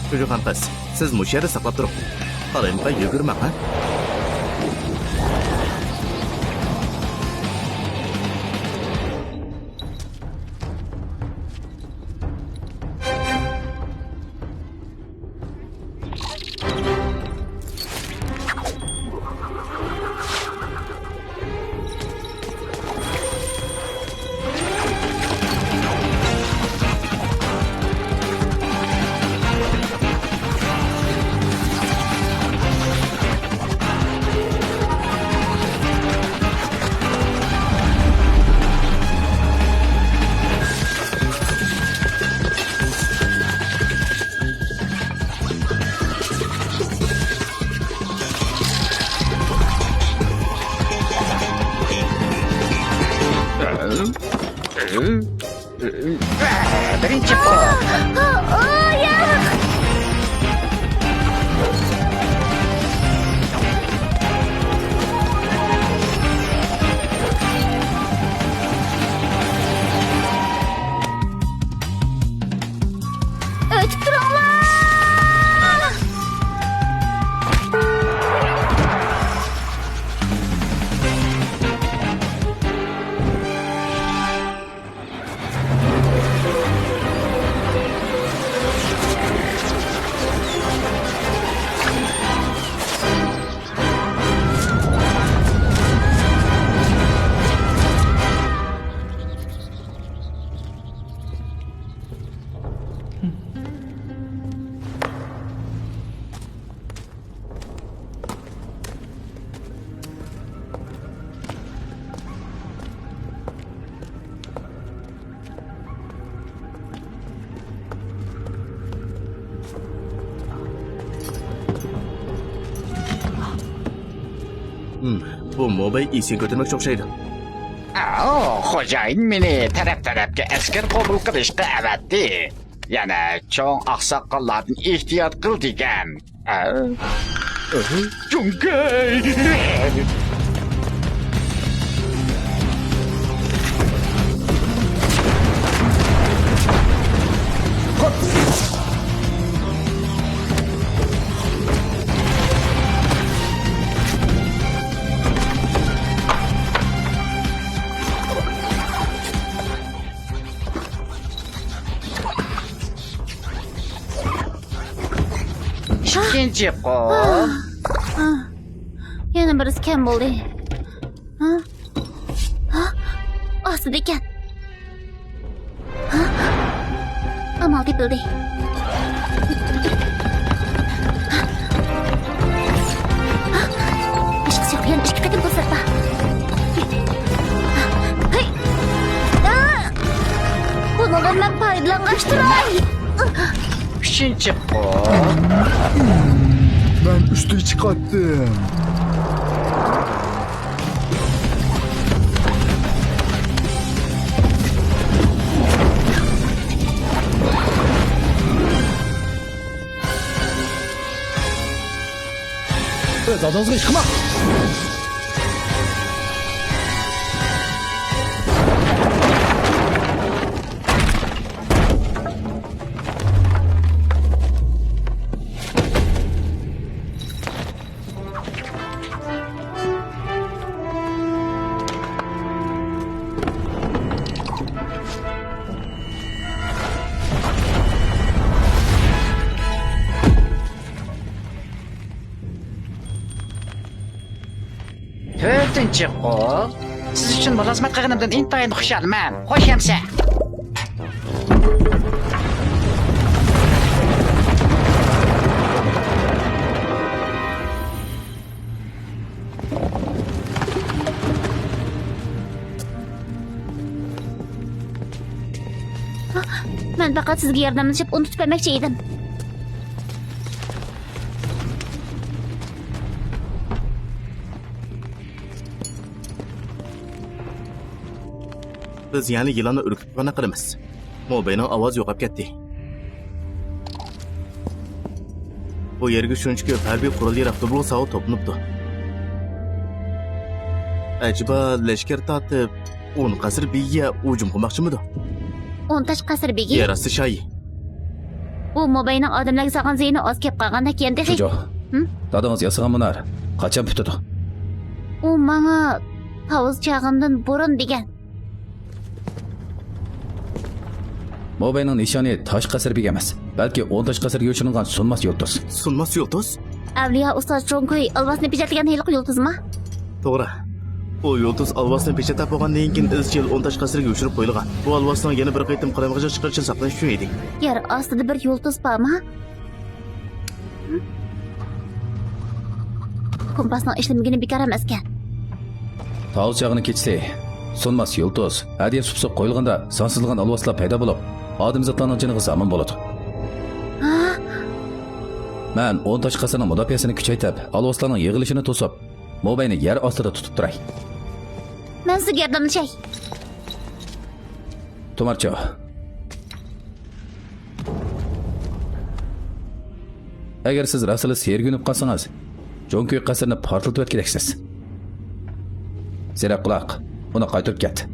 شۇجۇخان قىز، سىز مۇشۇ يەردە ساقلاپ تۇرۇڭ. قالايمىقان يۈگۈرمەڭ، ھە؟ بىرىنچى قول. ئۆتۈپ تۇرۇڭلار! ھىم، بۇ موبەي ئېسىگە كۆتۈرمەكچى ئوخشايدۇ. ئاۋۇ، خوجايىن مېنى تەرەپ-تەرەپكە ئەسكەر قوبۇل قىلىشقا ئەۋەتتى. يەنە چوڭ ئاقساقاللاردىن ئېھتىيات قىل دېگەن. ئە؟ جۇڭگەي! ئىككىنچى قول. يەنە بىرسى كەم بولدى. ھە؟ ھە؟ ئاستىدا ئىكەن. ھە؟ ئامال تېپىلدى. ئىشقا سىياق يەنە ئىككى قېتىم پۇرسەت بار. ھەي! ئا! بۇنىڭدىن مەن پايدىلانغاچ تۇراي. ئۈچىنچى قول. مەن ئۈستىگە چىقاتتىم. ئۆز ئالدىڭىزغا ئىش قىلماڭ. تۆتىنچى قول. سىز ئۈچۈن مۇلازىمەت قىلغىنىمدىن ئىنتايىن خۇشالمەن. خوش ئەمىسە. مەن پەقەت سىزگە ياردەملىشىپ ئۇنى تۇتۇپ بەرمەكچى ئىدىم. بىز يەنە يىلاننى ئۈركۈتۈپ قانداق قىلىمىز؟ موبەينىڭ ئاۋازى يوقاپ كەتتى. بۇ يەرگە شۇنچە كۆپ ھەربىي قورال-ياراغ، دۇبۇلغا ساۋۇت توپلىنىپتۇ. ئەجەبا لەشكەر تارتىپ، ئون قەسىر بېگىگە ھۇجۇم قىلماقچىمىدۇ؟ ئون تاش قەسىر بېگى؟ يەر ئاستى شاھى. بۇ موبەينىڭ ئادەملەرگە سالغان زىيىنى ئاز كەپ قالغاندەك يەمدى. شۇجۇ، ھىم؟ دادىڭىز ياسىغان مۇنار قاچان پۈتىدۇ؟ ئۇ ماڭا تاۋۇز چاغىمدىن بۇرۇن دېگەن. موبەينىڭ نىشانى تاش قەسىر بېگى ئەمەس، بەلكى ئون تاش قەسىرگە يوشۇرۇنغان سۇنماس يۇلتۇز. سۇنماس يۇلتۇز؟ ئەۋلىيا ئۇستاز چوڭ كۈي ئالۋاسنى پېچەتلىگەن ھېلىقى يۇلتۇزمۇ؟ توغرا. ئۇ يۇلتۇز ئالۋاسنى پېچەتلەپ بولغاندىن كېيىن ئىزچىل ئون تاش قەسىرگە يوشۇرۇپ قويۇلغان. بۇ ئالۋاسنىڭ يەنە بىر قېتىم قاراڭغۇچىلىققا چىقىرىشىدىن ساقلىنىش ئۈچۈن ئىدى. يەر ئاستىدا بىر يۇلتۇز بارمۇ؟ كومپاسنىڭ ئىشلىمىگىنى بىكار ئەمەسكەن. تاۋۇز چاغىنىڭ كېچىسى سۇنماس يۇلتۇز ھەدىيە سۇپىسىغا قويۇلغاندا، سانسىزلىغان ئالۋاستىلار پەيدا بولۇپ، ئادەمزاتلارنىڭ جېنىغا زامىن بولىدۇ. ھا؟ مەن ئون تاش قەسىرنىڭ مۇداپىئەسىنى كۈچەيتىپ، ئالۋاستىلارنىڭ يىغىلىشىنى توسۇپ، موبەينى يەر ئاستىدا تۇتۇپ تۇراي. مەن سىزگە ياردەملىشەي. تومارچو. ئەگەر سىز راستلا سېھىرگە ئۆگىنىپ قالسىڭىز، جۇڭكۈي قەسرىنى پارتلىتىۋەتكۈدەكسىز. سېرىق قۇلاق، ئۇنى قايتۇرۇپ كەت.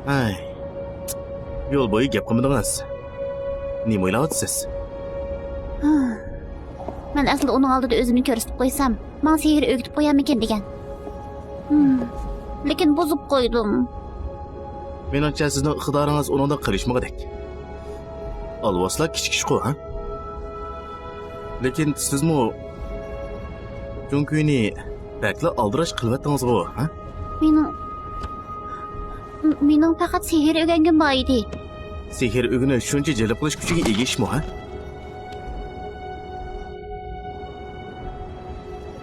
ھەي، يول بويى گەپ قىلمىدىڭىز. نېمە ئويلاۋاتىسىز؟ مەن ئەسلىدە ئۇنىڭ ئالدىدا ئۆزۈمنى كۆرسىتىپ قويسام، ماڭا سېھىر ئۆگىتىپ قويارمىكىن دېگەن. ھىم، لېكىن بۇزۇپ قويدۇم. مېنىڭچە، سىزنىڭ ئىقتىدارىڭىز ئۇنىڭدىن قېلىشمىغۇدەك. ئالۋاستىلا كىچىك ئىشقۇ، ھە؟ لېكىن سىزمۇ جۇڭكۈينى بەكلا ئالدىراش قىلىۋەتتىڭىزغۇ، ھە؟ مېنىڭ، مېنىڭ پەقەت سېھىر ئۆگەنگۈم بار ئىدى. سېھىر ئۆگىنىش شۇنچە جەلپ قىلىش كۈچىگە ئىگە ئىشمۇ، ھە؟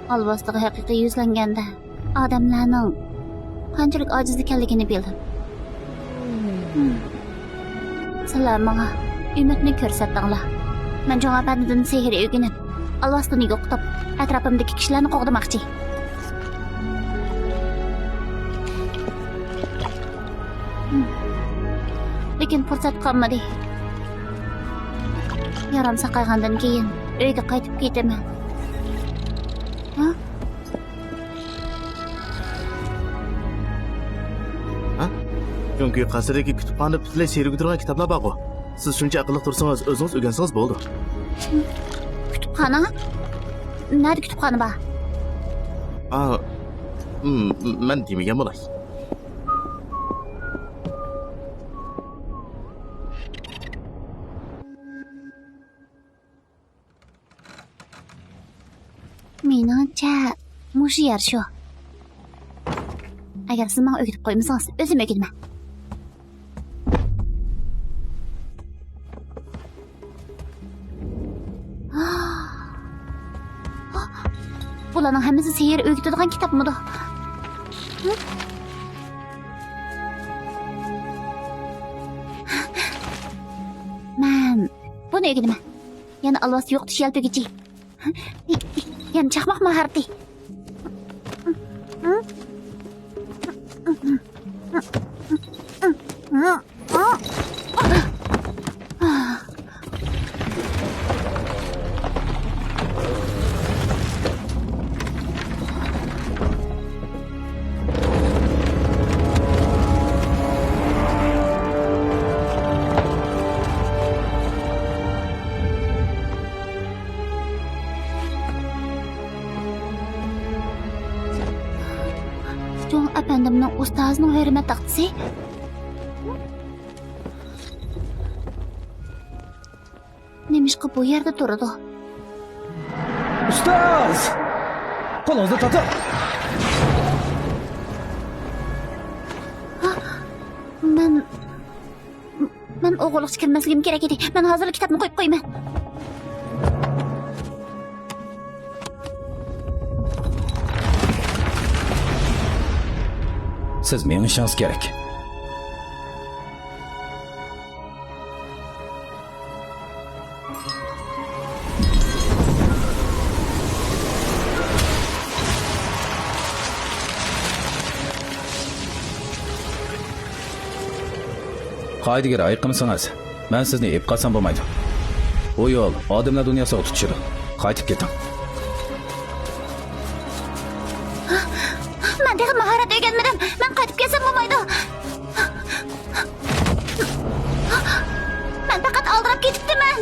ئالۋاستىغا ھەقىقىي يۈزلەنگەندە، ئادەملەرنىڭ قانچىلىك ئاجىز ئىكەنلىكىنى بىلدىم. ھىم. سىلەر ماڭا ئۈمىدنى كۆرسەتتىڭلار. مەن جۇڭ ئەپەندىدىن سېھىر ئۆگىنىپ، ئالۋاستىنى يوقىتىپ، ئەتراپىمدىكى كىشىلەرنى قوغدىماقچى. ھىم. لېكىن پۇرسەت قالمىدى. يارام ساقايغاندىن كېيىن ئۆيگە قايتىپ كېتىمەن. ھە؟ ھە؟ جۇڭكۈي قەسرىدىكى كۇتۇپخانىدا پۈتۈنلەي سېھىر ئۆگىتىدىغان كىتابلار بارغۇ. سىز شۇنچە ئەقىللىق تۇرسىڭىز، ئۆزىڭىز ئۆگەنسىڭىز بولىدۇ. كۇتۇپخانا؟ نەدە كۇتۇپخانا بار؟ ئا، م-، مەن دېمىگەن بولاي. مېنىڭچە، مۇشۇ يەر شۇ. ئەگەر سىز ماڭا ئۆگىتىپ قويمىسىڭىز، ئۆزۈم ئۆگىنىمەن. بۇلارنىڭ ھەممىسى سېھىر ئۆگىتىدىغان كىتابمىدۇ؟ مەن بۇنى ئۆگىنىمەن. يەنە ئالۋاستى يوقىتىش يەلپۈگىچى. يەنە چاقماق ماھارىتى. جۇڭ ئەپەندىمنىڭ ئۇستازىنىڭ ھۆرمەت تاختىسى. نېمىشقا بۇ يەردە تۇرىدۇ؟ ئۇستاز! قولىڭىزنى تارتىڭ! مەن، مەن ئوغرىلىقچە كىرمەسلىكىم كېرەك ئىدى. مەن ھازىرلا كىتابنى قويۇپ قويىمەن. سىز مېڭىشىڭىز كېرەك. قائىدىگە رىئايە قىلمىسىڭىز، مەن سىزنى ئېلىپ قالسام بولمايدۇ. بۇ يول ئادەملەر دۇنياسىغا تۇتىشىدۇ. قايتىپ كېتىڭ. مەن تېخى ماھارەت ئۆگەنمىدىم. مەن قايتىپ كەلسەم بولمايدۇ. مەن پەقەت ئالدىراپ كېتىپتىمەن.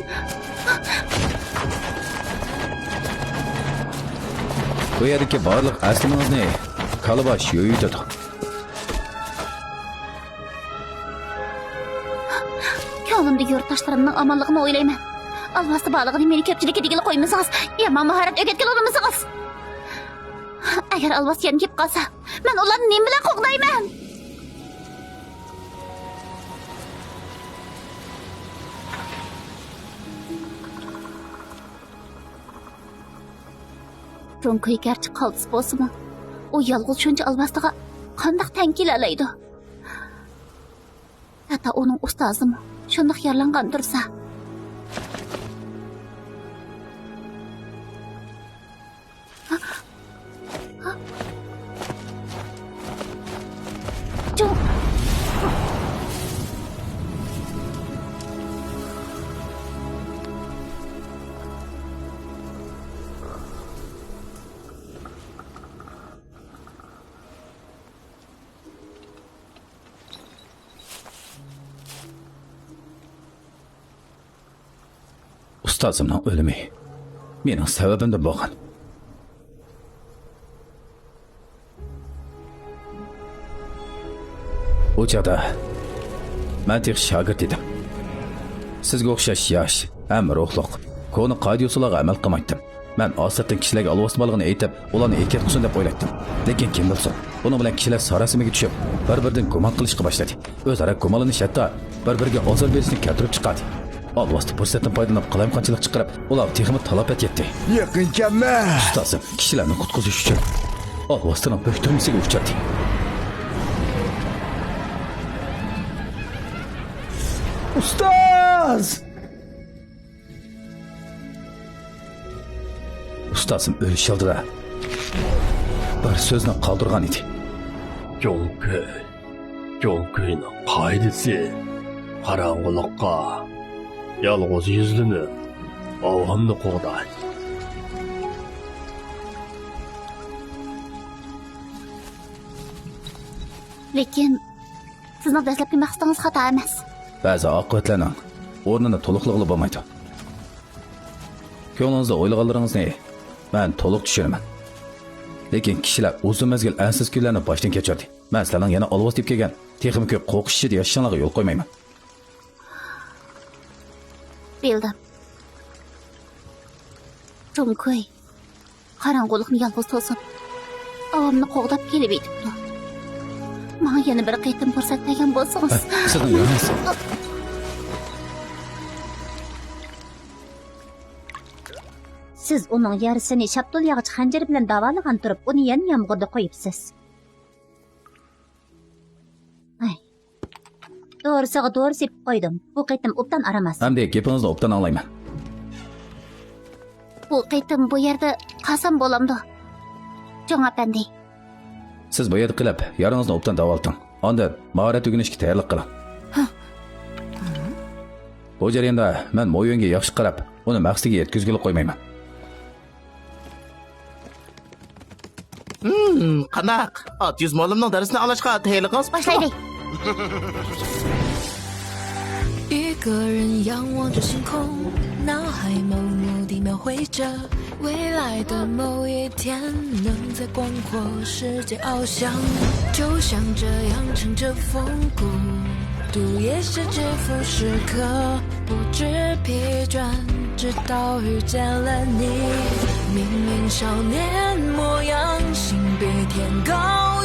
بۇ يەردىكى بارلىق ئەسلىمىڭىزنى كالىباش يۇيۇۋېتىدۇ. كۆڭلۈمدە يۇرتداشلىرىمنىڭ ئامانلىقىنى ئويلايمەن. ئالۋاستى بارلىقىنى مېنى كۆپچىلىككە دېگىلى قويمىسىڭىز، يامان ماھارەت ئۆگەتكىلى ئۇنىمىسىڭىز. ئەگەر ئالۋاستى يەنە كېلىپ قالسا، مەن ئۇلارنى نېمە بىلەن قوغدايمەن؟ جۇڭكۇي گەرچە قالتىس بولسىمۇ، ئۇ يالغۇز شۇنچە ئالۋاستىغا قانداق تەڭ كېلەلەيدۇ؟ ھەتتا ئۇنىڭ ئۇستازىمۇ شۇنداق يارىلانغان تۇرسا. ئۇستازىمنىڭ ئۆلۈمى مېنىڭ سەۋەبىمدىن بولغان. ئۇ چاغدا مەن تېخى شاگىرت ئىدىم. سىزگە ئوخشاش ياش ھەم روھلۇق، كونا قائىدە-يوسۇنلارغا ئەمەل قىلمايتتىم. مەن ئاستىرتىن كىشىلەرگە ئالۋاستى بارلىقىنى ئېيتىپ، ئۇلارنى ئېتىياتقا قىلسۇن دەپ ئويلايتتىم. لېكىن كىم بىلسۇن، بۇنىڭ بىلەن كىشىلەر ساراسىمىگە چۈشۈپ، بىر-بىرىدىن گۇمان قىلىشقا باشلىدى. ئۆزئارا گۇمانلىنىش ھەتتا بىر-بىرىگە ئازار بېرىشنى كەلتۈرۈپ چىقاردى. ئالۋاستى پۇرسەتتىن پايدىلىنىپ قالايمىقانچىلىق چىقىرىپ، ئۇلارغا تېخىمۇ تالاپەت يەتتى. يېقىن كەلمە! ئۇستازىم كىشىلەرنى قۇتقۇزۇش ئۈچۈن ئالۋاستىنىڭ بۆكتۈرمىسىگە ئۇچرىدى. ئۇستاز! ئۇستازىم ئۆلۈش ئالدىدا بىر سۆزنى قالدۇرغان ئىدى. جۇڭكۈي، جۇڭكۈينىڭ قائىدىسى قاراڭغۇلۇققا يالغۇز يۈزلىنىپ، ئاۋامنى قوغداش. لېكىن سىزنىڭ دەسلەپكى مەقسىتىڭىز خاتا ئەمەس. بەزى ئاقىۋەتلەرنىڭ ئورنىنى تولۇقلىغىلى بولمايدۇ. كۆڭلىڭىزدە ئويلىغانلىرىڭىزنى مەن تولۇق چۈشىنىمەن. لېكىن كىشىلەر ئۇزۇن مەزگىل ئەنسىز كۈنلەرنى باشتىن كەچۈردى. مەن سىلەرنىڭ يەنە ئالۋاستى دېيىپ كەلگەن، تېخىمۇ كۆپ قورقۇش ئىچىدە ياشىشىڭلارغا يول قويمايمەن. بىلدىم. جۇڭكۇي. قاراڭغۇلۇقنى يالغۇز توسۇپ، ئاۋامنى قوغداپ كېلىۋېتىپتۇ. ماڭا يەنە بىر قېتىم پۇرسەت بەرگەن بولسىڭىز. ھە، سىزنىڭ يارىڭىز. سىز ئۇنىڭ يارىسىنى شاپتۇل ياغىچى خەنجىرى بىلەن داۋالىغان تۇرۇپ، ئۇنى يەنە يامغۇردا قويۇپسىز. ئاي. دورىسىغا دورا سېپىپ قويدۇم. بۇ قېتىم ئوبدان ئارام ئالسۇن. ئەمدى گېپىڭىزنى ئوبدان ئاڭلايمەن. بۇ قېتىم بۇ يەردە قالسام بولامدۇ؟ جۇڭ ئەپەندى. سىز بۇ يەردە قېلىپ، يارىڭىزنى ئوبدان داۋالىتىڭ. ئاندىن ماھارەت ئۆگىنىشكە تەييارلىق قىلىڭ. ھە. بۇ جەرياندا مەن مويۈەنگە ياخشى قاراپ، ئۇنى مەقسىتىگە يەتكۈزگىلى قويمايمەن. ھىم، قانداق؟ ئات يۈز مۇئەللىمنىڭ دەرسىنى ئاڭلاشقا تەييارلىقىڭىز پۈتتىمۇ؟ باشلايلى. 一个人仰望着星空，脑海某幕地描绘着未来的某一天，能在广阔世界翱翔，就像这样乘着风，孤独也是至福时刻。 不知疲倦，直到遇见了你。明明少年模样，心比天高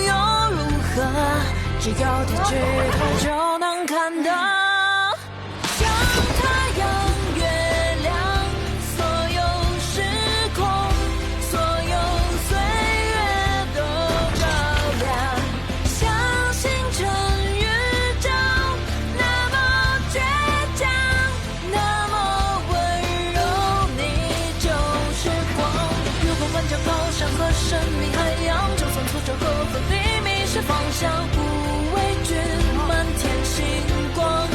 又如何？只要抬起头就能看到。像太阳、月亮，所有时空，所有岁月都照亮。 相信成宇宙那么倔强，那么温柔，你就是光。月光万丈高山和神秘海洋，就算挫折和分离迷失方向，不畏惧满天星光。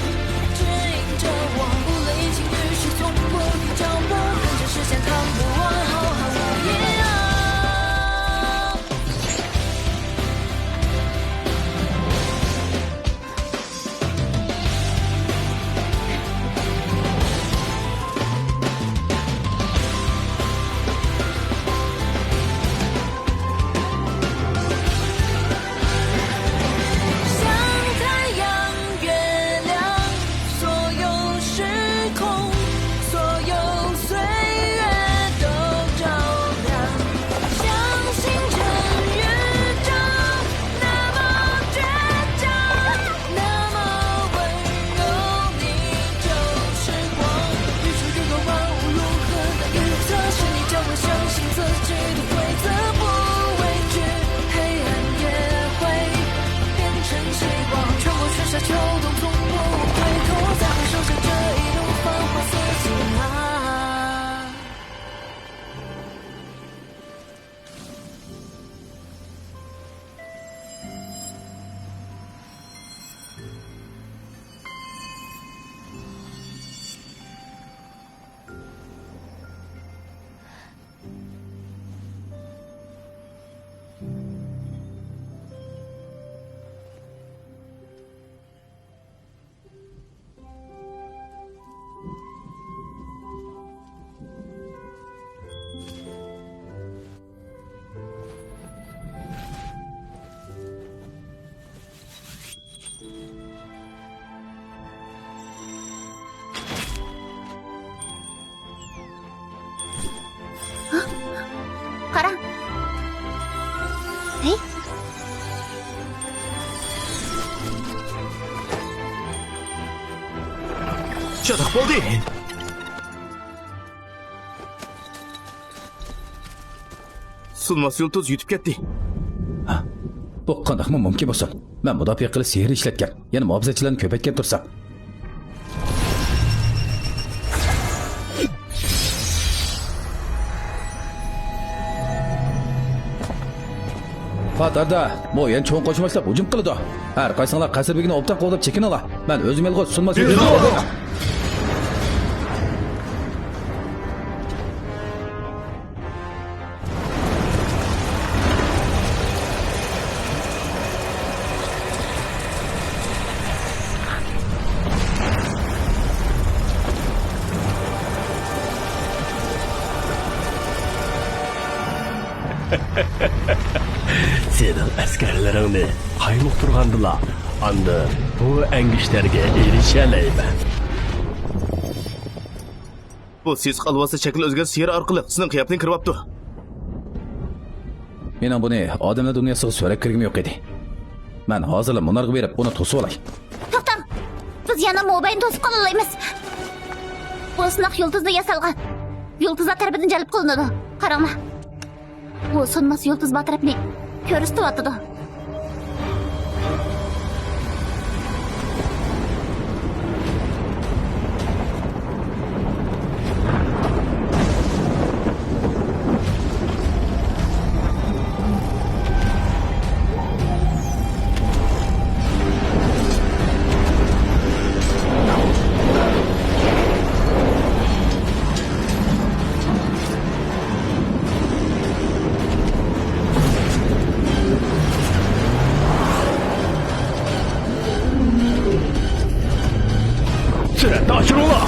چاتاق بولدى. سۇنماس يۇلتۇز يۈتۈپ كەتتى. ھە؟ بۇ قانداقمۇ مۇمكىن بولسۇن؟ مەن مۇداپىئە قىلىش سېھرى ئىشلەتكەن، يەنە مۇھاپىزەتچىلەرنى كۆپەيتكەن تۇرسام. پاتاردا، مو يەنە چوڭ قوشۇن باشلاپ ھۇجۇم قىلىدۇ. ھەر قايسىڭلار قەسىر بېگىنى ئوبدان قوغداپ چېكىنىڭلار. مەن ئۆزۈم يالغۇز سۇنماس يۇلتۇزنى قوغدايمەن. سېنىڭ ئەسكەرلىرىڭنى قايمۇقتۇرغاندىلا، ئاندىن بۇ ئەڭگۈشتەرگە ئېرىشەلەيمەن. بۇ سېسىق ئالۋاستى شەكىل ئۆزگەرتىش سېھرى ئارقىلىق سېنىڭ قىياپىتىڭگە كىرىۋاپتۇ. مېنىڭ بۇنى ئادەملەر دۇنياسىغا سۆرەپ كىرگۈم يوق ئىدى. مەن ھازىرلا مۇنارغا بېرىپ، ئۇنى توسۇۋالاي. توختاڭ! بىز يەنە موباينى توسۇپ قالالايمىز. بۇ سىناق يۇلتۇزدا ياسالغان. يۇلتۇزلار تەرىپىدىن جەلپ قىلىنىدۇ. قاراڭلار. ئۇ سۇنماس يۇلتۇز بار تەرەپنى كۆرسىتىۋاتىدۇ. سۈرئەتنى ئاشۇرۇڭلار!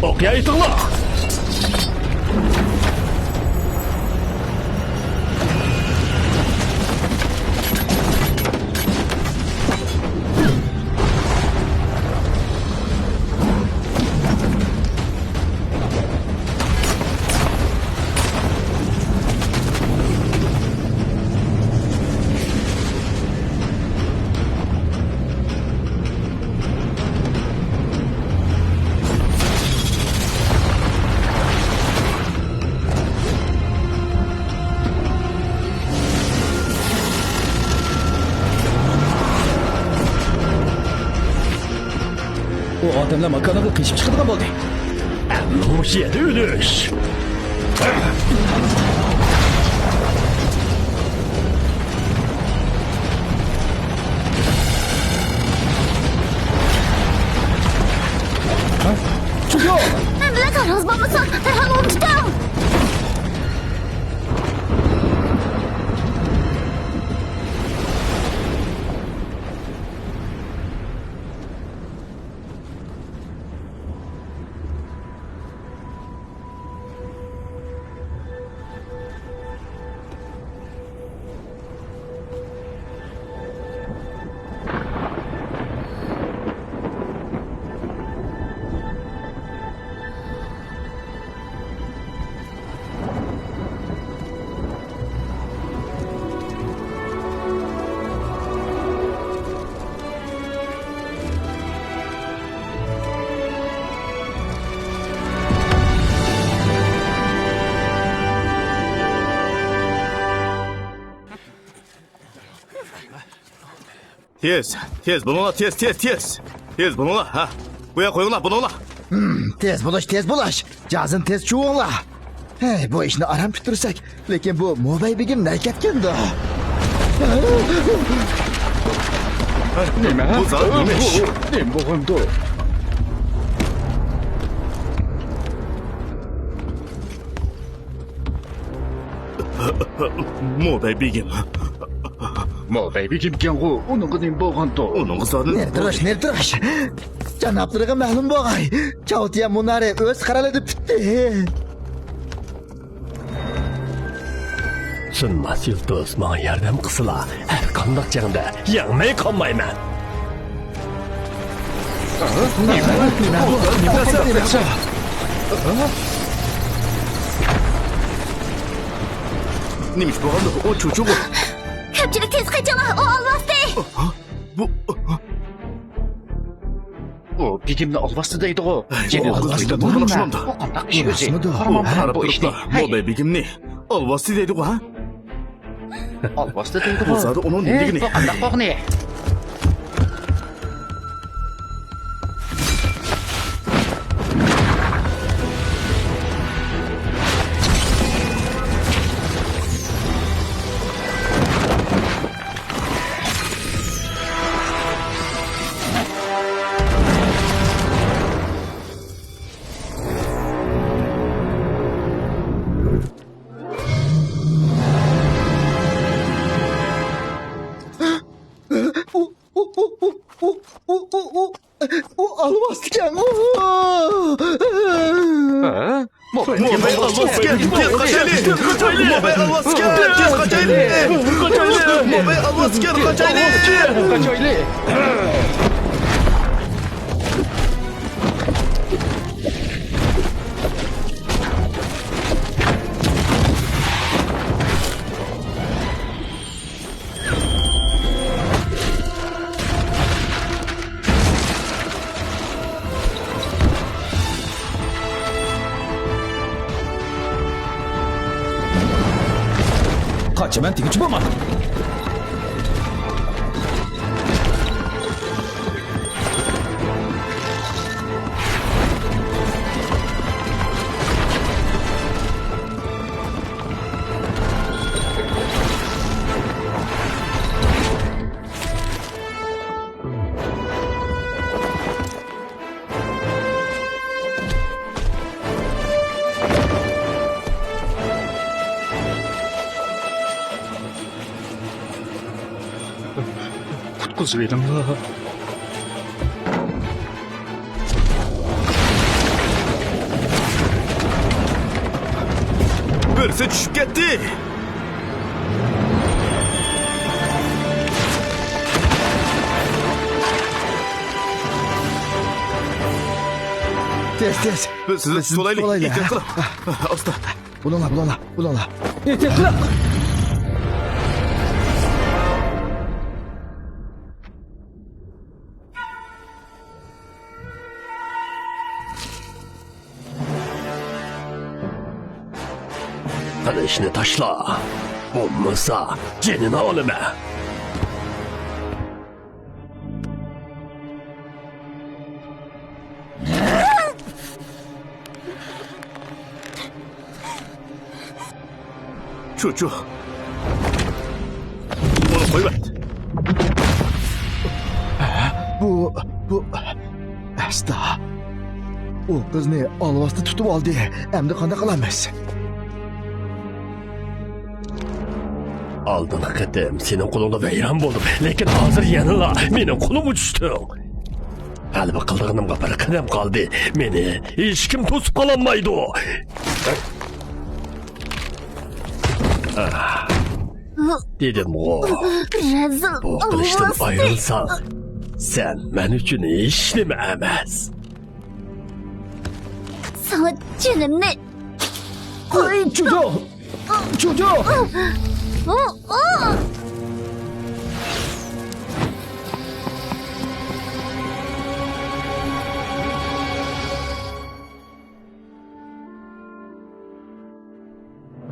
ئوقيا ئېتىڭلار! ئۇ ئادەملەر ماكانىغا قېچىپ چىقىدىغان بولدى. ئەمما مۇشۇ يەردە ئۆلۈش. ھەممىلەر قاراڭغۇ بولمىسۇن، دەرھال ئۇنى تۇتۇڭ! تېز، تېز بولۇڭلار، تېز، تېز، تېز. تېز بولۇڭلار، ھە. بۇ يەرگە قويۇڭلار، بولۇڭلار. ھىم، تېز بولۇش، تېز بولۇش. جازىم تېز چۇۋۇڭلار. ھەي، بۇ ئىشنى ئاران پۈتتۈرسەك. لېكىن بۇ موباي بېگىم نەگە كەتكەندۇ؟ نېمە؟ بۇ زادى نېمە ئىش؟ نېمە بولغاندۇ؟ موباي بېگىم. ماۋۇ بەي بېگىمكەنغۇ، ئۇنىڭغا نېمە بولغاندۇ؟ ئۇنىڭغا زادى نېمە تۇرۇش، نېمە تۇرۇش؟ جانابلىرىغا مەلۇم بولغاي، چاۋتيەن مۇنارى ئۆز قارارىدا پۈتتى. سۇنماس يۇلتۇز ماڭا ياردەم قىلسىلا، ھەر قانداق جەڭدە يەڭمەي قالمايمەن. نېمە؟ نېمە؟ نېمە؟ نېمە؟ نېمە؟ نېمە ئىش بولغاندۇ؟ ئۇ چۇچۇغۇ. كۆپچىلىك تېز قېچىڭلار، ئۇ ئالۋاستى! بۇ، ئۇ بېگىمنى ئالۋاستى دەيدىغۇ. ئۇ ئالۋاستى دېدىغۇ. ئۇ قانداق ئىش ئۆزى؟ قارىمامدۇ بۇ ئىشنى؟ ماۋۇ بەي بېگىمنى ئالۋاستى دەيدىغۇ، ھە؟ ئالۋاستى دەيدىغۇ. بۇ زادى ئۇنىڭ نېمە دېگىنى؟ بۇ قانداق بولغىنى؟ ئۇ، ئۇ، ئۇ، ئۇ، ئۇ، ئۇ، ئۇ، ئۇ، ئۇ، ئۇ ئالۋاستىكەن. ھە؟ موباي ئالۋاستىكەن، تېز قاچايلى! موباي ئالۋاستىكەن، تېز قاچايلى! موباي ئالۋاستىكەن، قاچايلى! قاچايلى! قاچىمەن دېگۈچى بولما! قۇتقۇزۇۋېلىڭلار. بىرسى چۈشۈپ كەتتى. تېز، تېز. بىز سىزنى تۇتۇۋالايلى. تۇتۇۋالايلى. ئېھتىيات قىلىڭ. ئاستا. بولۇڭلار، بولۇڭلار، بولۇڭلار. ئېھتىيات قىلىڭ. قىلىچنى تاشلا، بولمىسا جېنىنى ئالىمەن. چۇچۇ. ئۇنى قويۇۋەت. بۇ، بۇ، ئەستا. ئۇ قىزنى ئالۋاستى تۇتۇپ ئالدى. ئەمدى قانداق قىلىمىز؟ ئالدىنقى قېتىم سېنىڭ قولۇڭدا ۋەيران بولدۇم، لېكىن ھازىر يەنىلا مېنىڭ قولۇمغا چۈشتۈڭ. غەلىبە قىلىدىغىنىمغا بىر قەدەم قالدى. مېنى ھېچكىم توسۇپ قالالمايدۇ. دېدىمغۇ، رەزىل بۇ قىلىچتىن ئالۋاستى. ئايرىلساڭ، سەن مەن ئۈچۈن ھېچنېمە ئەمەس. ساڭا جېنىمنى قويدۇم. چۇچۇ! چۇچۇ! ئۇ، ئۇ!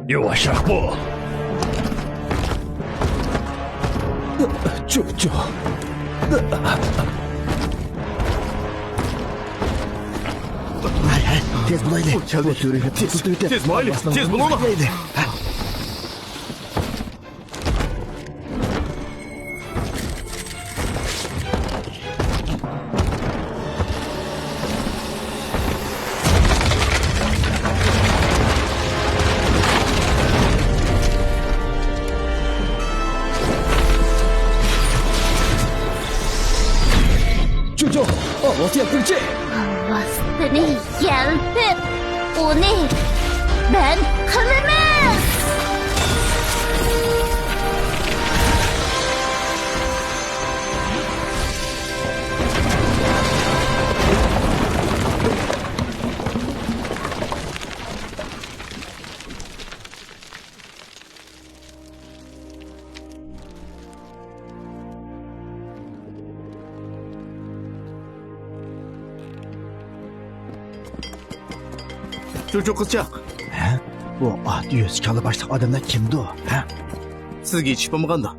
يۇۋاشراق بول. چۇچۇ. ھەي، ھەي، تېز بولايلى. ئۇ كەلدى. بۇ تۈرىگە تېز، تېز، تېز بولايلى. تېز بولايلى. ۋاسىيەتچى! ۋاسىتىنى يەلپۈپ، ئۇنى بەند قىلىمىز! چۇچۇ قىزچاق. ھە؟ بۇ ئات يۈز كاللا باشلىق ئادەملەر كىمدۇ؟ ھە؟ سىزگە يېتىشىپ بولمىغاندۇ؟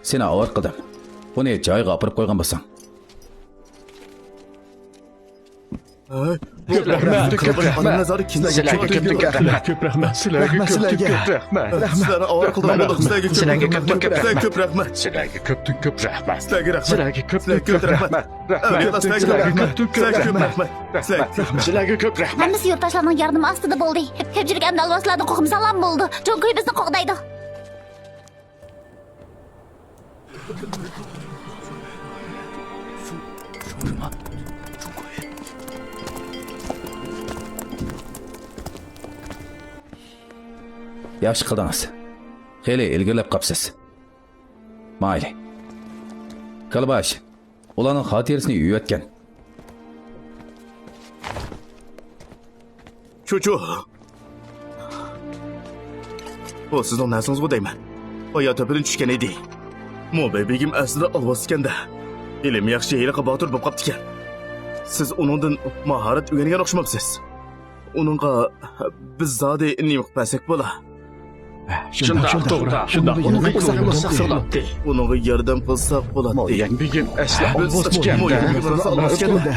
سېنى ئاۋارە قىلدىم. بۇنى جايىغا ئاپىرىپ قويغان بولساڭ. كۆپ رەھمەت، كۆپ رەھمەت. سىلەرگە كۆپتىن كۆپ رەھمەت. كۆپ رەھمەت. سىلەرگە كۆپتىن كۆپ رەھمەت. سىلەرنى ئاۋارە قىلدۇق. سىلەرگە كۆپتىن كۆپ رەھمەت. سىلەرگە كۆپتىن كۆپ رەھمەت. سىلەرگە كۆپتىن كۆپ رەھمەت. سىلەرگە كۆپتىن كۆپ رەھمەت. ئەۋلىيالار، سىلەرگە كۆپتىن كۆپ رەھمەت. سىلەرگە كۆپ رەھمەت. سىلەرگە كۆپ رەھمەت. ھەممىسى يۇرتداشلارنىڭ ياردىمى ئاستىدا بولدى. كۆپچىلىك ئەمدى ئالۋاستىلاردىن قورقمىساڭلارمۇ بولىدۇ. جۇڭگوي بىزنى قوغدايدۇ. ياخشى قىلدىڭىز. خېلى ئىلگىرىلەپ قاپسىز. مايلى. كالباش، ئۇلارنىڭ خاتىرىسىنى يۇيۇۋەتكەن. چۇچۇ! بۇ سىزنىڭ نەرسىڭىزغۇ دەيمەن. بايا تۆپىدىن چۈشكەن ئىدى. موبەي بېگىم ئەسلىدە ئالۋاستىكەن-دە. ھېلىمۇ ياخشى ھېلىقى باتۇر بولۇپ قاپتىكەن. سىز ئۇنىڭدىن ماھارەت ئۆگەنگەن ئوخشىمامسىز؟ ئۇنىڭغا بىز زادى نېمە قىلىپ بەرسەك بولا؟ شۇنداق، شۇنداق، توغرا، شۇنداق. ئۇنىڭغا ياردەم قىلساق بولاتتى. ئۇنىڭغا ياردەم قىلساق بولاتتى. مويەن بېگىم ئەسلى ئالۋاستىكەن-دە.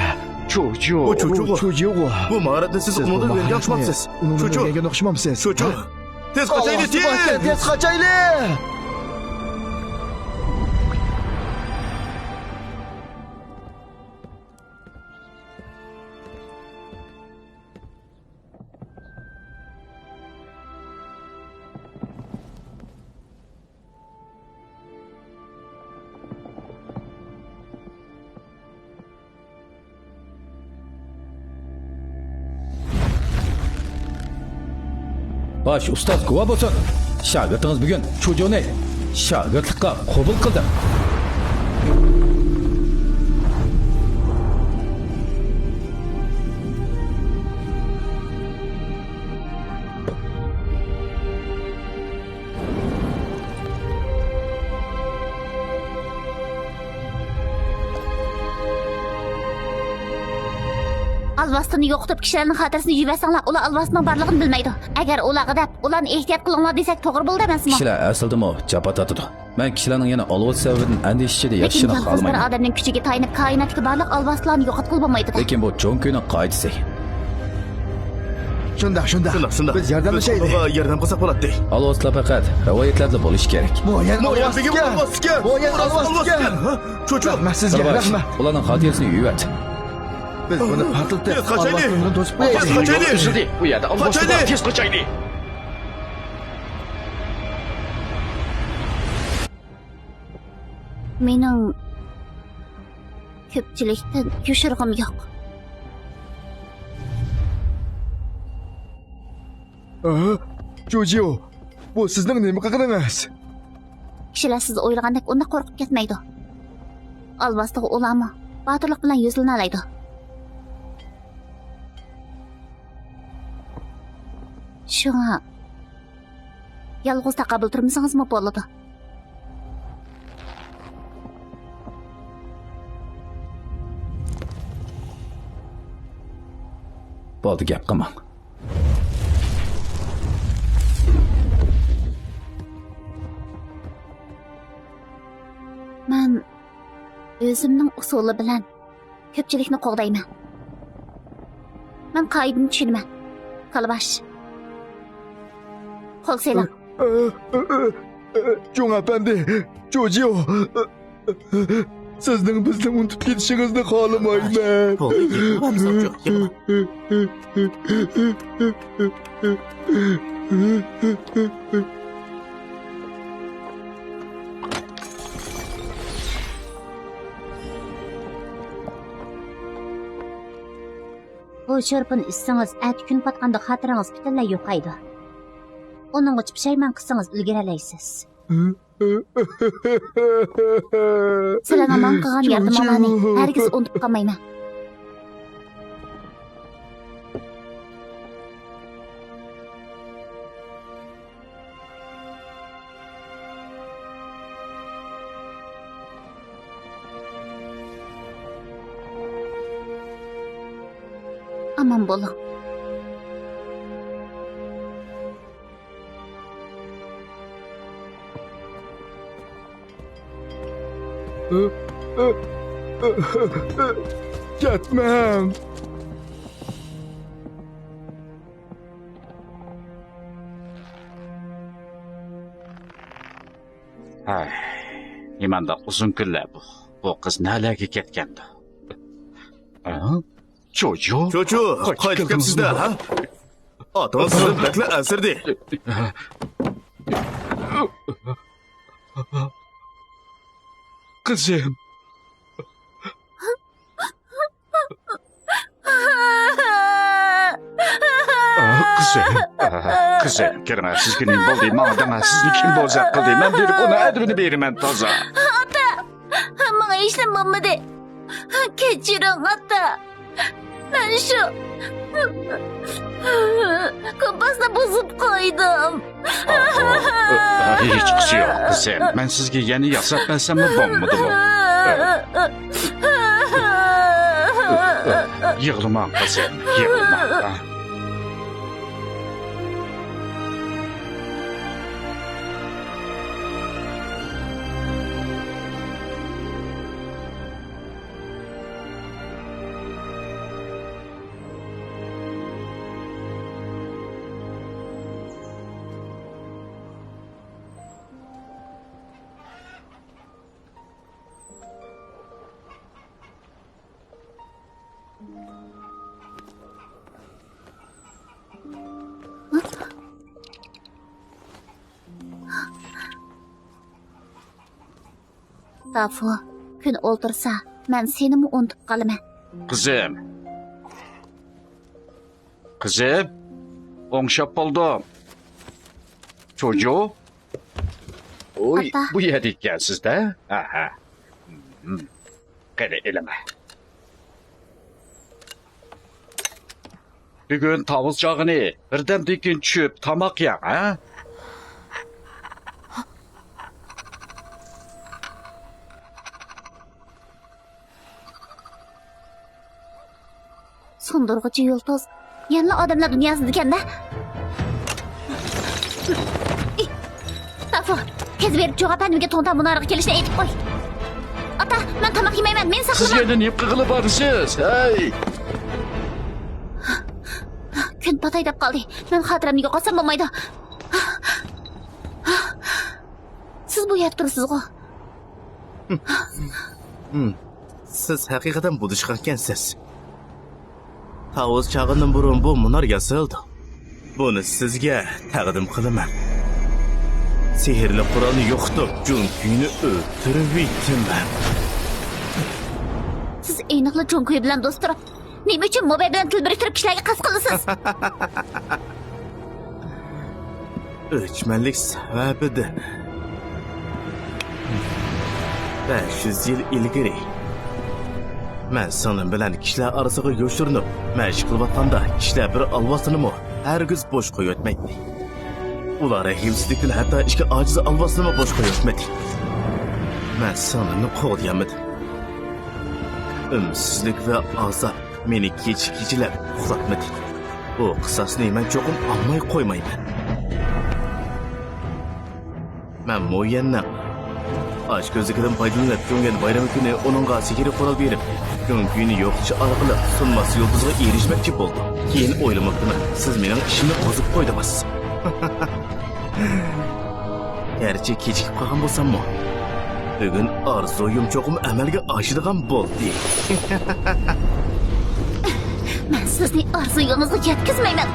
چۇچۇ. بۇ چۇچۇغۇ. چۇچۇغۇ. بۇ ماھارەتنى سىز ئۇنىڭدىن ئۆگەنگەن ئوخشىمامسىز؟ چۇچۇ. ئۆگەنگەن ئوخشىمامسىز؟ چۇچۇ. تېز قاچايلى، تېز! تېز قاچايلى! باش ئۇستاز گۇۋاھ بولسۇن! شاگىرتىڭىز بۈگۈن چۇجۇنى شاگىرتلىققا قوبۇل قىلدى. ئالۋاستىنى يوقىتىپ، كىشىلەرنىڭ خاتىرىسىنى يۇيۇۋەتسەڭلار، ئۇلار ئالۋاستىنىڭ بارلىقىنى بىلمەيدۇ. ئەگەر ئۇلارغا دەپ، ئۇلارنى ئېھتىيات قىلىڭلار دېسەك، توغرا بولىدۇ ئەمەسمۇ؟ كىشىلەر ئەسلىدىمۇ جاپا تارتىدۇ. مەن كىشىلەرنىڭ يەنە ئالۋاستى سەۋەبىدىن ئەندىشە ئىچىدە لېكىن ياشىشىنى يالغۇز بىر خالىمايمەن. ئادەمنىڭ كۈچىگە تايىنىپ، كائىناتتىكى بارلىق ئالۋاستىلارنى يوقاتقىلى بولمايدۇ-دە. لېكىن بۇ جۇڭ كۈينىڭ قائىدىسى. شۇنداق، شۇنداق. شۇنداق، شۇنداق. بىز ياردەملىشەيلى. بىز ئۇنىڭغا ياردەم قىلساق بولاتتى. ئالۋاستىلار پەقەت رىۋايەتلەردىلا بولۇشى كېرەك. مۇئەييەن ئالۋاستىكەن. مۇئەييەن ئالۋاستىكەن. ھە؟ چۇچۇ. رەھمەت سىزگە، رەھمەت. ئۇلارنىڭ خاتىرىسىنى يۇيۇۋەت. بىز بۇنى پارتلىتىپ، تېز قاچايلى. ئالۋاستىنى توسۇپ قويايلى. تېز قاچايلى. يول ئۈزۈلدى. بۇ يەردە ئالۋاستىلار. قاچايلى. تېز قاچايلى. مېنىڭ كۆپچىلىكتىن يوشۇرغۇم يوق. ئا، جۇجيۇ، بۇ سىزنىڭ نېمە قىلغىنىڭىز؟ كىشىلەر سىز ئويلىغاندەك ئۇنداق قورقۇپ كەتمەيدۇ. ئالۋاستىغا ئۇلارمۇ باتۇرلۇق بىلەن يۈزلىنەلەيدۇ. شۇڭا يالغۇز تاقابىل تۇرمىسىڭىزمۇ بولىدۇ. بولدى، گەپ قىلماڭ. مەن ئۆزۈمنىڭ ئۇسۇلى بىلەن كۆپچىلىكنى قوغدايمەن. مەن قائىدىنى چۈشىنىمەن. كالباش. قول سېلىڭ. جۇڭ ئەپەندى، جۇجيۇ، سىزنىڭ بىزنى ئۇنتۇپ كېتىشىڭىزنى خالىمايمەن. بولدى، يىغلىما، مىسالچۇ، يىغلىما. بۇ شورپىنى ئىچسىڭىز، ئەتە كۈن پاتقاندا خاتىرىڭىز پۈتۈنلەي يوقايدۇ. ئۇنىڭغىچە پۇشايمان قىلسىڭىز ئۈلگۈرەلەيسىز. سىلەرنىڭ ماڭا قىلغان ياردىمىڭلارنى ھەرگىز ئۇنتۇپ قالمايمەن. ئامان بولۇڭ. كەتمەڭ. ھەي، نېمانداق ئۇزۇن كۈنلەر بۇ. بۇ قىز نەلەرگە كەتكەندۇ؟ ھە؟ چوچۇ؟ چوچۇ، قايتىپ قايتىپ كەپسىز-دە، ھە؟ ئاتىڭىز سىزدىن بەكلا ئەنسىرىدى. قىزىم. ئاھ، قىزىم. ئاھ، قىزىم، كىرىڭە، سىزگە نېمە بولدى؟ ماڭا دەڭە، سىزنى كىم بوزەك قىلدى؟ مەن بېرىپ ئۇنىڭ ئەدىپىنى بېرىمەن، تازا. ئاتا، ماڭا ھېچنېمە بولمىدى. كەچۈرۈڭ، ئاتا. مەن شۇ كومپاسنى بۇزۇپ قويدۇم. ھېچقىسى يوق، قىزىم. مەن سىزگە يەنە ياساپ بەرسەممۇ بولمىدىمۇ؟ يىغلىماڭ، قىزىم، يىغلىماڭ. دافۇ، كۈن ئولتۇرسا، مەن سېنىمۇ ئۇنتۇپ قالىمەن. قىزىم. قىزىم، ئوڭشاپ بولدۇم. چوجۇ؟ ئوي، ئاتا. بۇ يەردە ئىكەنسىز-دە. ئاھا. قېنى، ئېلىڭە. بۈگۈن تاۋۇز چاغىنى، بىردەمدىن كېيىن چۈشۈپ تاماق يەڭ، ھە؟ سۇندۇرغۇچى يۇلتۇز يەنىلا ئادەملەر دۇنياسىدىكەن-دە. دافۇ، تېز بېرىپ جۇڭ ئەپەندىمگە توڭتاڭ مۇنارىغا كېلىشنى ئېيتىپ قوي. ئاتا، مەن تاماق يېمەيمەن، مېنى ساقلىما. سىز يەنە نېمە قىلغىلى بارىسىز؟ ھەي! كۈن پاتاي دەپ قالدى. مەن خاتىرەمنى يوقاتسام بولمايدۇ. سىز بۇ يەردە تۇرىسىزغۇ؟ ھىم. سىز ھەقىقەتەن بۇدۇشقانكەنسىز. تاۋۇز چاغىدىن بۇرۇن بۇ مۇنار ياسىلىدۇ. بۇنى سىزگە تەقدىم قىلىمەن. سېھىرلىك قورالنى يوقىتىپ، جۇڭكۈينى ئۆلتۈرۈۋېتىمەن. سىز ئېنىقلا جۇڭكۈي بىلەن دوست تۇرۇپ، نېمە ئۈچۈن موبەي بىلەن تىل بىرىكتۈرۈپ كىشىلەرگە قەست قىلىسىز؟ ئۆچمەنلىك سەۋەبىدىن. بەش يۈز يىل ئىلگىرى مەن سىڭلىم بىلەن كىشىلەر ئارىسىغا يوشۇرۇنۇپ مەشىق قىلىۋاتقاندا، كىشىلەر بىر ئالۋاستىنىمۇ ھەرگىز بوش قويۇۋەتمەيتتى. ئۇلار رەھىمسىزلىكتىن ھەتتا ئىككى ئاجىز ئالۋاستىنىمۇ بوش قويۇۋەتمىدى. مەن سىڭلىمنى قوغدىيالمىدىم. ئۈمىدسىزلىك ۋە ئازاب مېنى كېچە-كېچىلەپ ئۇخلاتمىدى. بۇ قىساسنى مەن چوقۇم ئالماي قويمايمەن. مەن مو يۈەننىڭ ئاچكۆزلۈكىدىن پايدىلىنىپ، جۇڭيۈەن بايرىمى كۈنى ئۇنىڭغا سېھرىي قورال بېرىپ، جۇڭكۈينى يوقىتىش ئارقىلىق سۇنماس يۇلتۇزغا ئېرىشمەكچى بولدۇم. كېيىن ئويلىماپتىمەن، سىز مېنىڭ ئىشىمنى بۇزۇپ قويدىڭىز. گەرچە كېچىكىپ قالغان بولساممۇ، بۈگۈن ئارزۇيۇم چوقۇم ئەمەلگە ئاشىدىغان بولدى. مەن سىزنى ئارزۇيىڭىزغا يەتكۈزمەيمەن.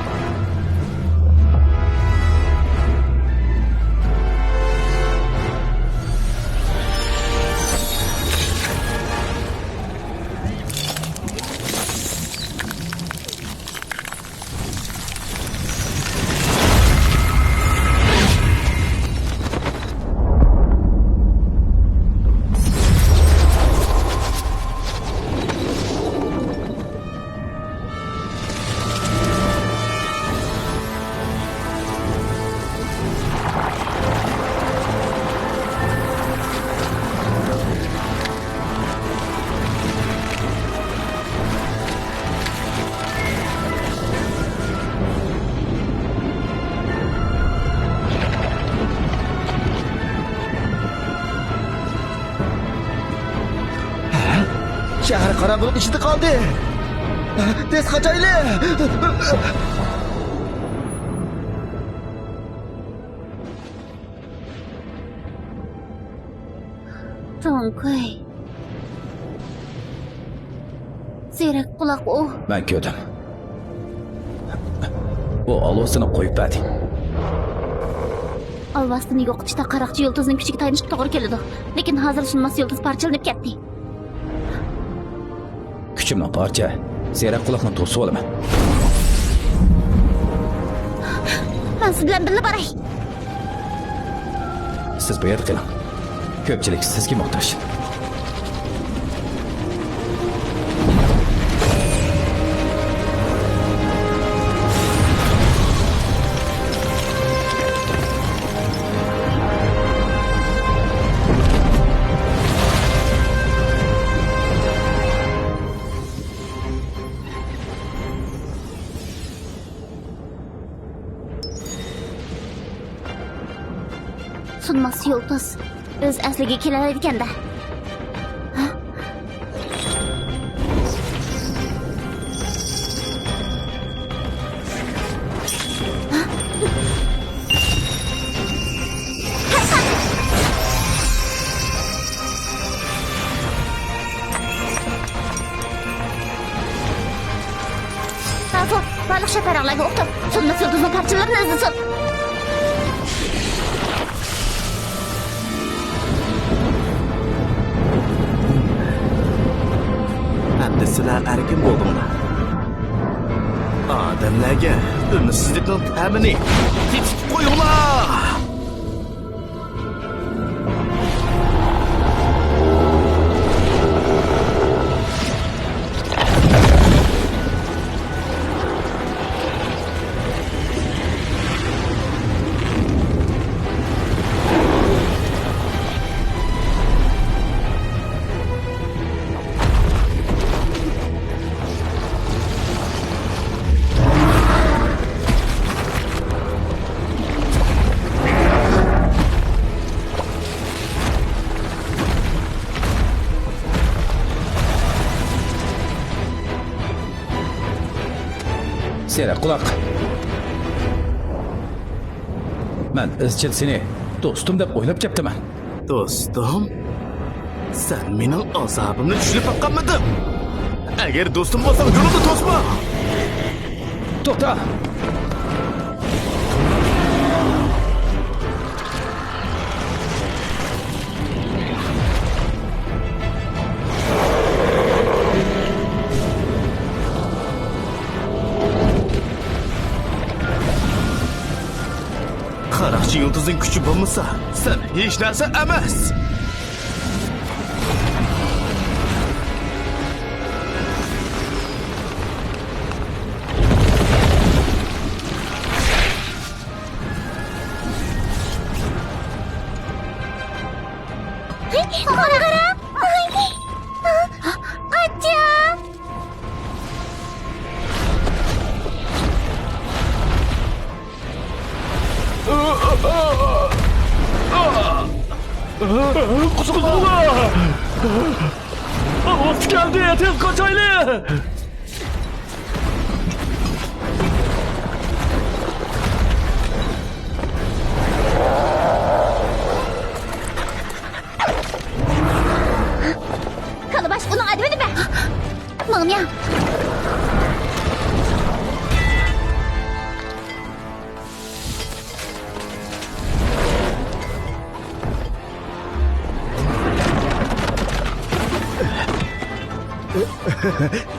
شەھەر قاراڭغۇلۇق ئىچىدە قالدى. تېز قاچايلى! توڭكۇي. سېرىق قۇلاق ئۇ. مەن كۆردۈم. ئۇ ئالۋاستىنى قويۇپ بەردى. ئالۋاستىنى يوقىتىشتا قاراقچى يۇلتۇزنىڭ كۈچىگە تايىنىشقا توغرا كېلىدۇ. لېكىن ھازىر سۇنماس يۇلتۇز پارچىلىنىپ كەتتى. كۈچۈمنىڭ بارىچە سېرىق قۇلاقنى توسۇۋالىمەن. مەن سىز بىلەن بىللە باراي. سىز بۇ يەردە قېلىڭ. كۆپچىلىك سىزگە موھتاج. سۇنماس يۇلتۇز ئۆز ئەسلىگە كېلەلەيدىكەن-دە. ھە؟ ھازىر بارلىق شەپەرەڭلەرگە ئوق توپ، سۇنماس يۇلتۇزنىڭ پارچىلىرىنى ئىزدىسۇن. ئەمدى سىلەر ئەركىن بولدۇڭلار. ئادەملەرگە ئۈمىدسىزلىكنىڭ تەمىنى تېتىتىپ قويۇڭلار! سېرىق قۇلاق. مەن ئىزچىل سېنى دوستۇم دەپ ئويلاپ كەپتىمەن. دوستۇم؟ سەن مېنىڭ ئازابىمنى چۈشىنىپ باققانمىدىڭ؟ ئەگەر دوستۇم بولساڭ، يولۇمنى توسما! توختا! قاراقچى يۇلتۇزنىڭ كۈچى بولمىسا، سەن ھېچ نەرسە ئەمەس! قارا، قارا! ئاچا! قۇتقۇزۇڭلار! ۋاقتى كەلدى، تېز قاچايلى!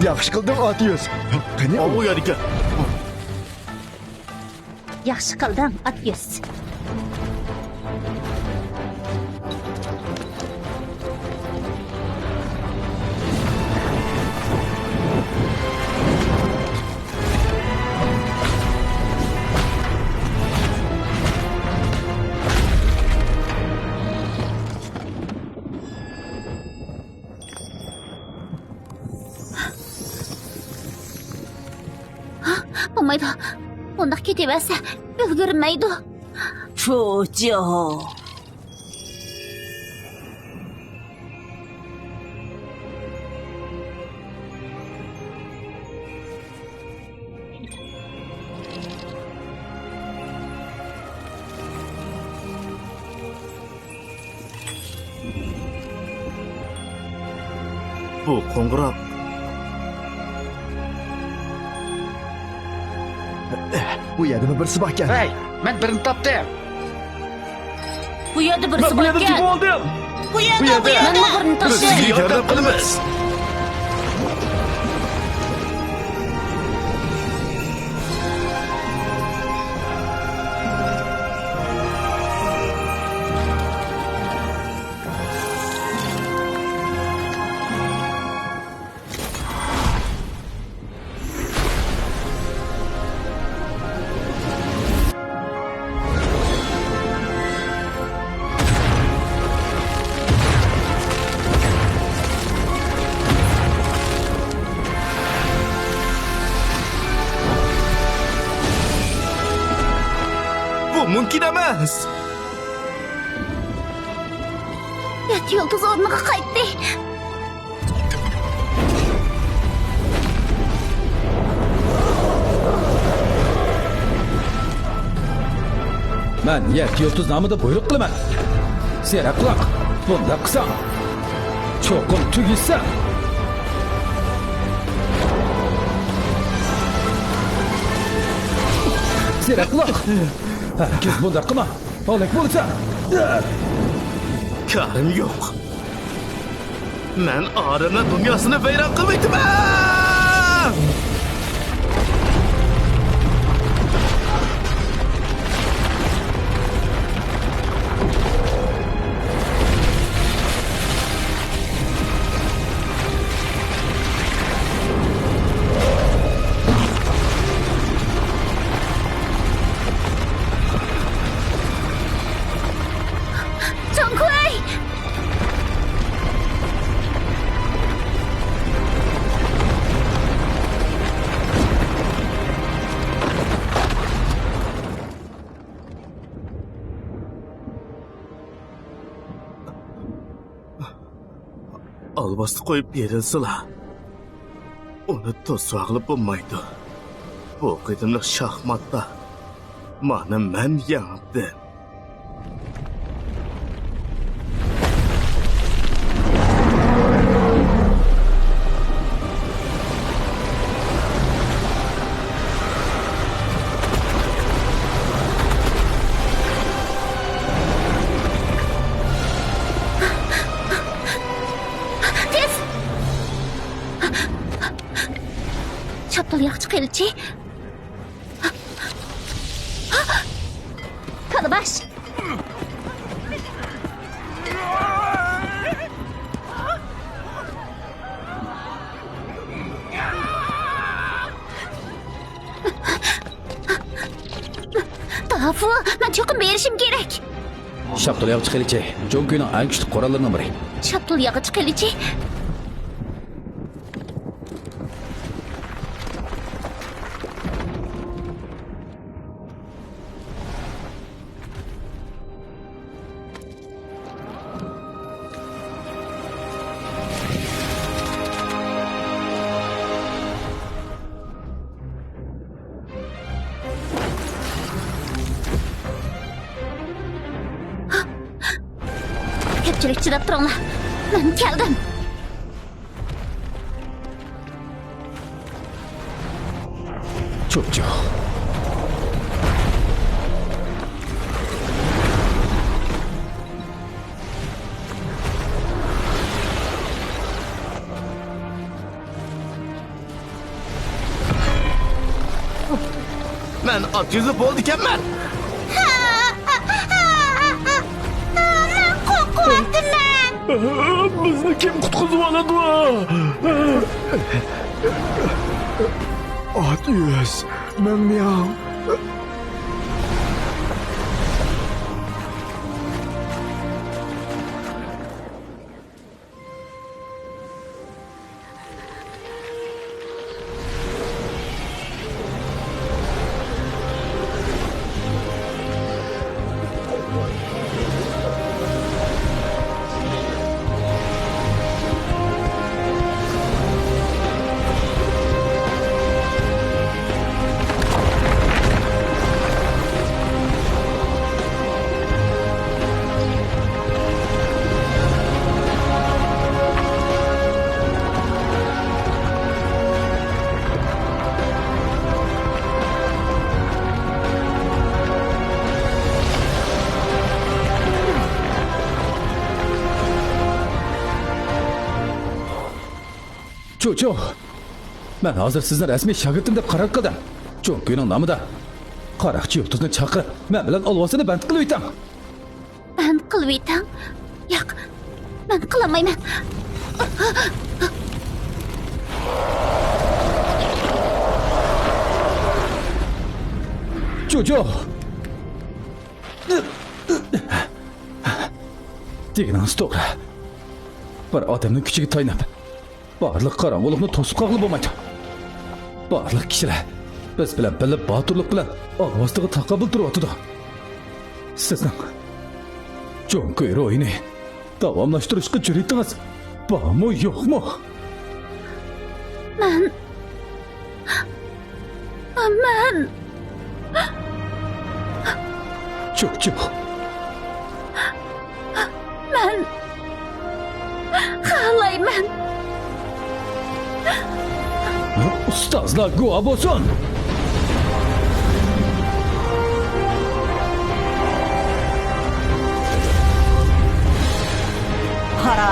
ياخشى قىلدىڭ، ئاتيۇس. قېنى ئۇ؟ ئاۋۇ يەردىكەن. ياخشى قىلدىڭ، ئاتيۇس. بولمايدۇ. بۇنداق كېتىۋەرسە ئۈلگۈرمەيدۇ. چۇچۇ. بۇ قوڭغۇراق. بۇ يەردىمۇ بىرسى باركەن. ھەي، مەن بىرنى تاپتىم. بۇ يەردە بىرسى باركەن. بۇ يەردە، بۇ يەردە. مەنمۇ بىرنى تاپتىم. بىز سىزگە ياردەم قىلىمىز. بۇ مۇمكىن ئەمەس! يەتتە يۇلتۇز ئورنىغا قايتتى. مەن يەتتە يۇلتۇز نامىدا بۇيرۇق قىلىمەن. سېرىق قۇلاق، بۇنداق قىلساڭ، چوقۇم تۈگىسەن. سېرىق قۇلاق، ھەرگىز بۇنداق قىلما. ھالاك بولىسەن! كارىم يوق. مەن ئادەملەر دۇنياسىنى ۋەيران قىلىۋېتىمەن! جاڭ كۇي! ئالۋاستى قويۇپ بېرىلسىلا، ئۇنى توسۇۋالغىلى بولمايدۇ. بۇ قېتىملىق شاھماتتا مانا مەن يەڭدىم. تېز! شاپتۇل ياغىچى قىلىچى. كالىباش! دافۇ، مەن چوقۇم بېرىشىم كېرەك. شاپتۇل ياغىچى قىلىچى، جۇڭكۈينىڭ ئەڭ كۈچلۈك قوراللىرىنىڭ بىرى. شاپتۇل ياغىچى قىلىچى. كۆپچىلىك چىداپ تۇرۇڭلار. مەن كەلدىم. چوپچو. ئات يۈزى بولىدىكەنمەن. مەن قورقۇۋاتىمەن. بىزنى كىم قۇتقۇزۇۋالىدۇ؟ ئات يۈز، مىڭ مياڭ. چۇچۇ، مەن ھازىر سىزنى رەسمىي شاگىرتىم دەپ قارار قىلدىم. جۇڭكۇينىڭ نامىدا قاراقچى يۇلتۇزنى چاقىرىپ، مەن بىلەن ئالۋاستىنى بەند قىلىۋېتىڭ. بەند قىلىۋېتىڭ؟ ياق، مەن قىلالمايمەن. جۇجۇ! دېگىنىڭىز توغرا. بىر ئادەمنىڭ كۈچىگە تايىنىپ، بارلىق قاراڭغۇلۇقنى توسۇپ قالغىلى بولمايدۇ. بارلىق كىشىلەر بىز بىلەن بىللە باتۇرلۇق بىلەن ئالۋاستىغا تاقابىل تۇرۇۋاتىدۇ. سىزنىڭ جۇڭكۇي روھىنى داۋاملاشتۇرۇشقا جۈرئىتىڭىز بارمۇ، يوقمۇ؟ مەن مەن. چۇچۇ. مەن خالايمەن. ئۇستازلار گۇۋاھ بولسۇن. قارا.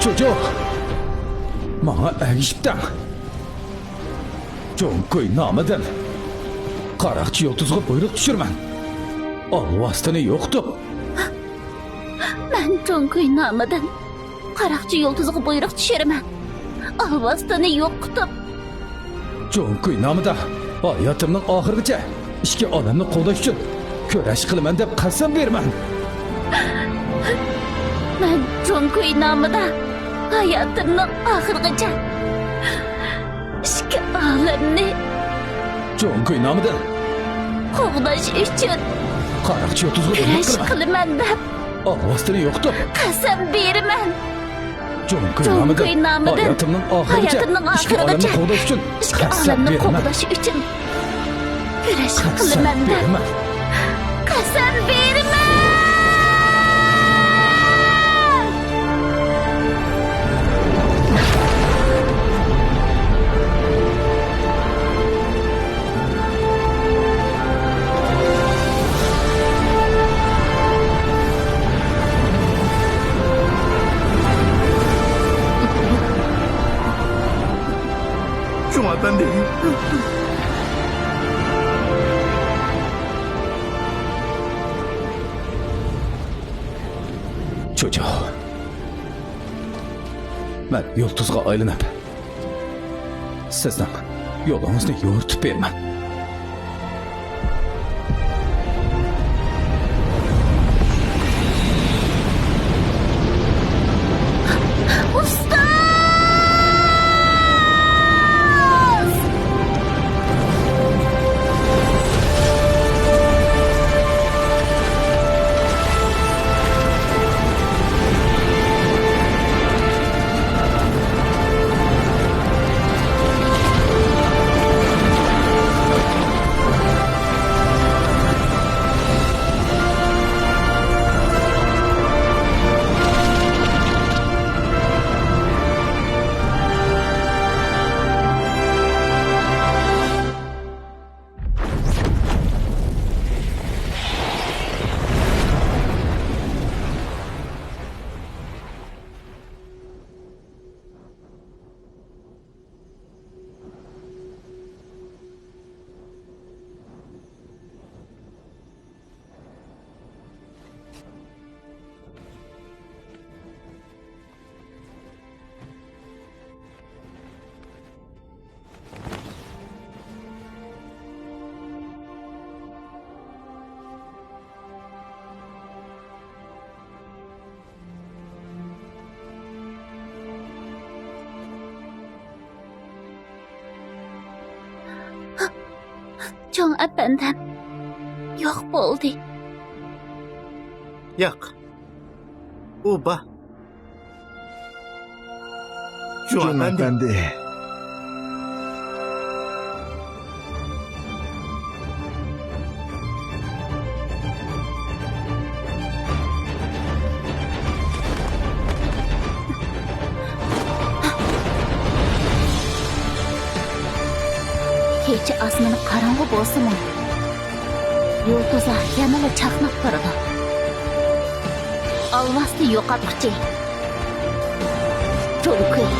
چۇچۇ، ماڭا ئەگىشىپ تەڭ. جۇڭكۇي نامىدىن قاراقچى يۇلتۇزغا بۇيرۇق چۈشۈرىمەن. ئالۋاستىنى يوقىتىپ. مەن جۇڭكۇي نامىدىن قاراقچى يۇلتۇزغا بۇيرۇق چۈشۈرىمەن. ئالۋاستىنى يوقىتىپ. جۇڭكۇي نامىدا ھاياتىمنىڭ ئاخىرىغىچە ئىككى ئالەمنى قوغداش ئۈچۈن كۈرەش قىلىمەن دەپ قەسەم بېرىمەن. مەن جۇڭكۇي نامىدا ھاياتىمنىڭ ئاخىرىغىچە ئىككى ئالەمنى جۇڭكۇي نامىدا قوغداش ئۈچۈن قاراقچى يۇلتۇزغا كۈرەش قىلىمەن دەپ ئالۋاستىنى يوقىتىپ قەسەم بېرىمەن. جۇڭكۇي نامىدا ھاياتىمنىڭ ئاخىرىغىچە ئىككى ئالەمنى قوغداش ئۈچۈن ئىككى ئالەمنى قوغداش ئۈچۈن كۈرەش قىلىمەن دەپ قەسەم بېرىمەن. چوڭ ئەپەندى. چۇچۇ. مەن يۇلتۇزغا ئايلىنىپ، سىزنىڭ يولىڭىزنى يورۇتۇپ بېرىمەن. ئۇستاز! چوڭ ئەپەندىم يوق بولدى. ياق. ئۇ بار. جۇڭ ئەپەندى. كېچە ئاسمىنى قاراڭغۇ بولسىمۇ، يۇلتۇزلار يەنىلا چاقناپ تۇرىدۇ. ئالۋاستى يوقاتقۇچى. تۇڭكۈي.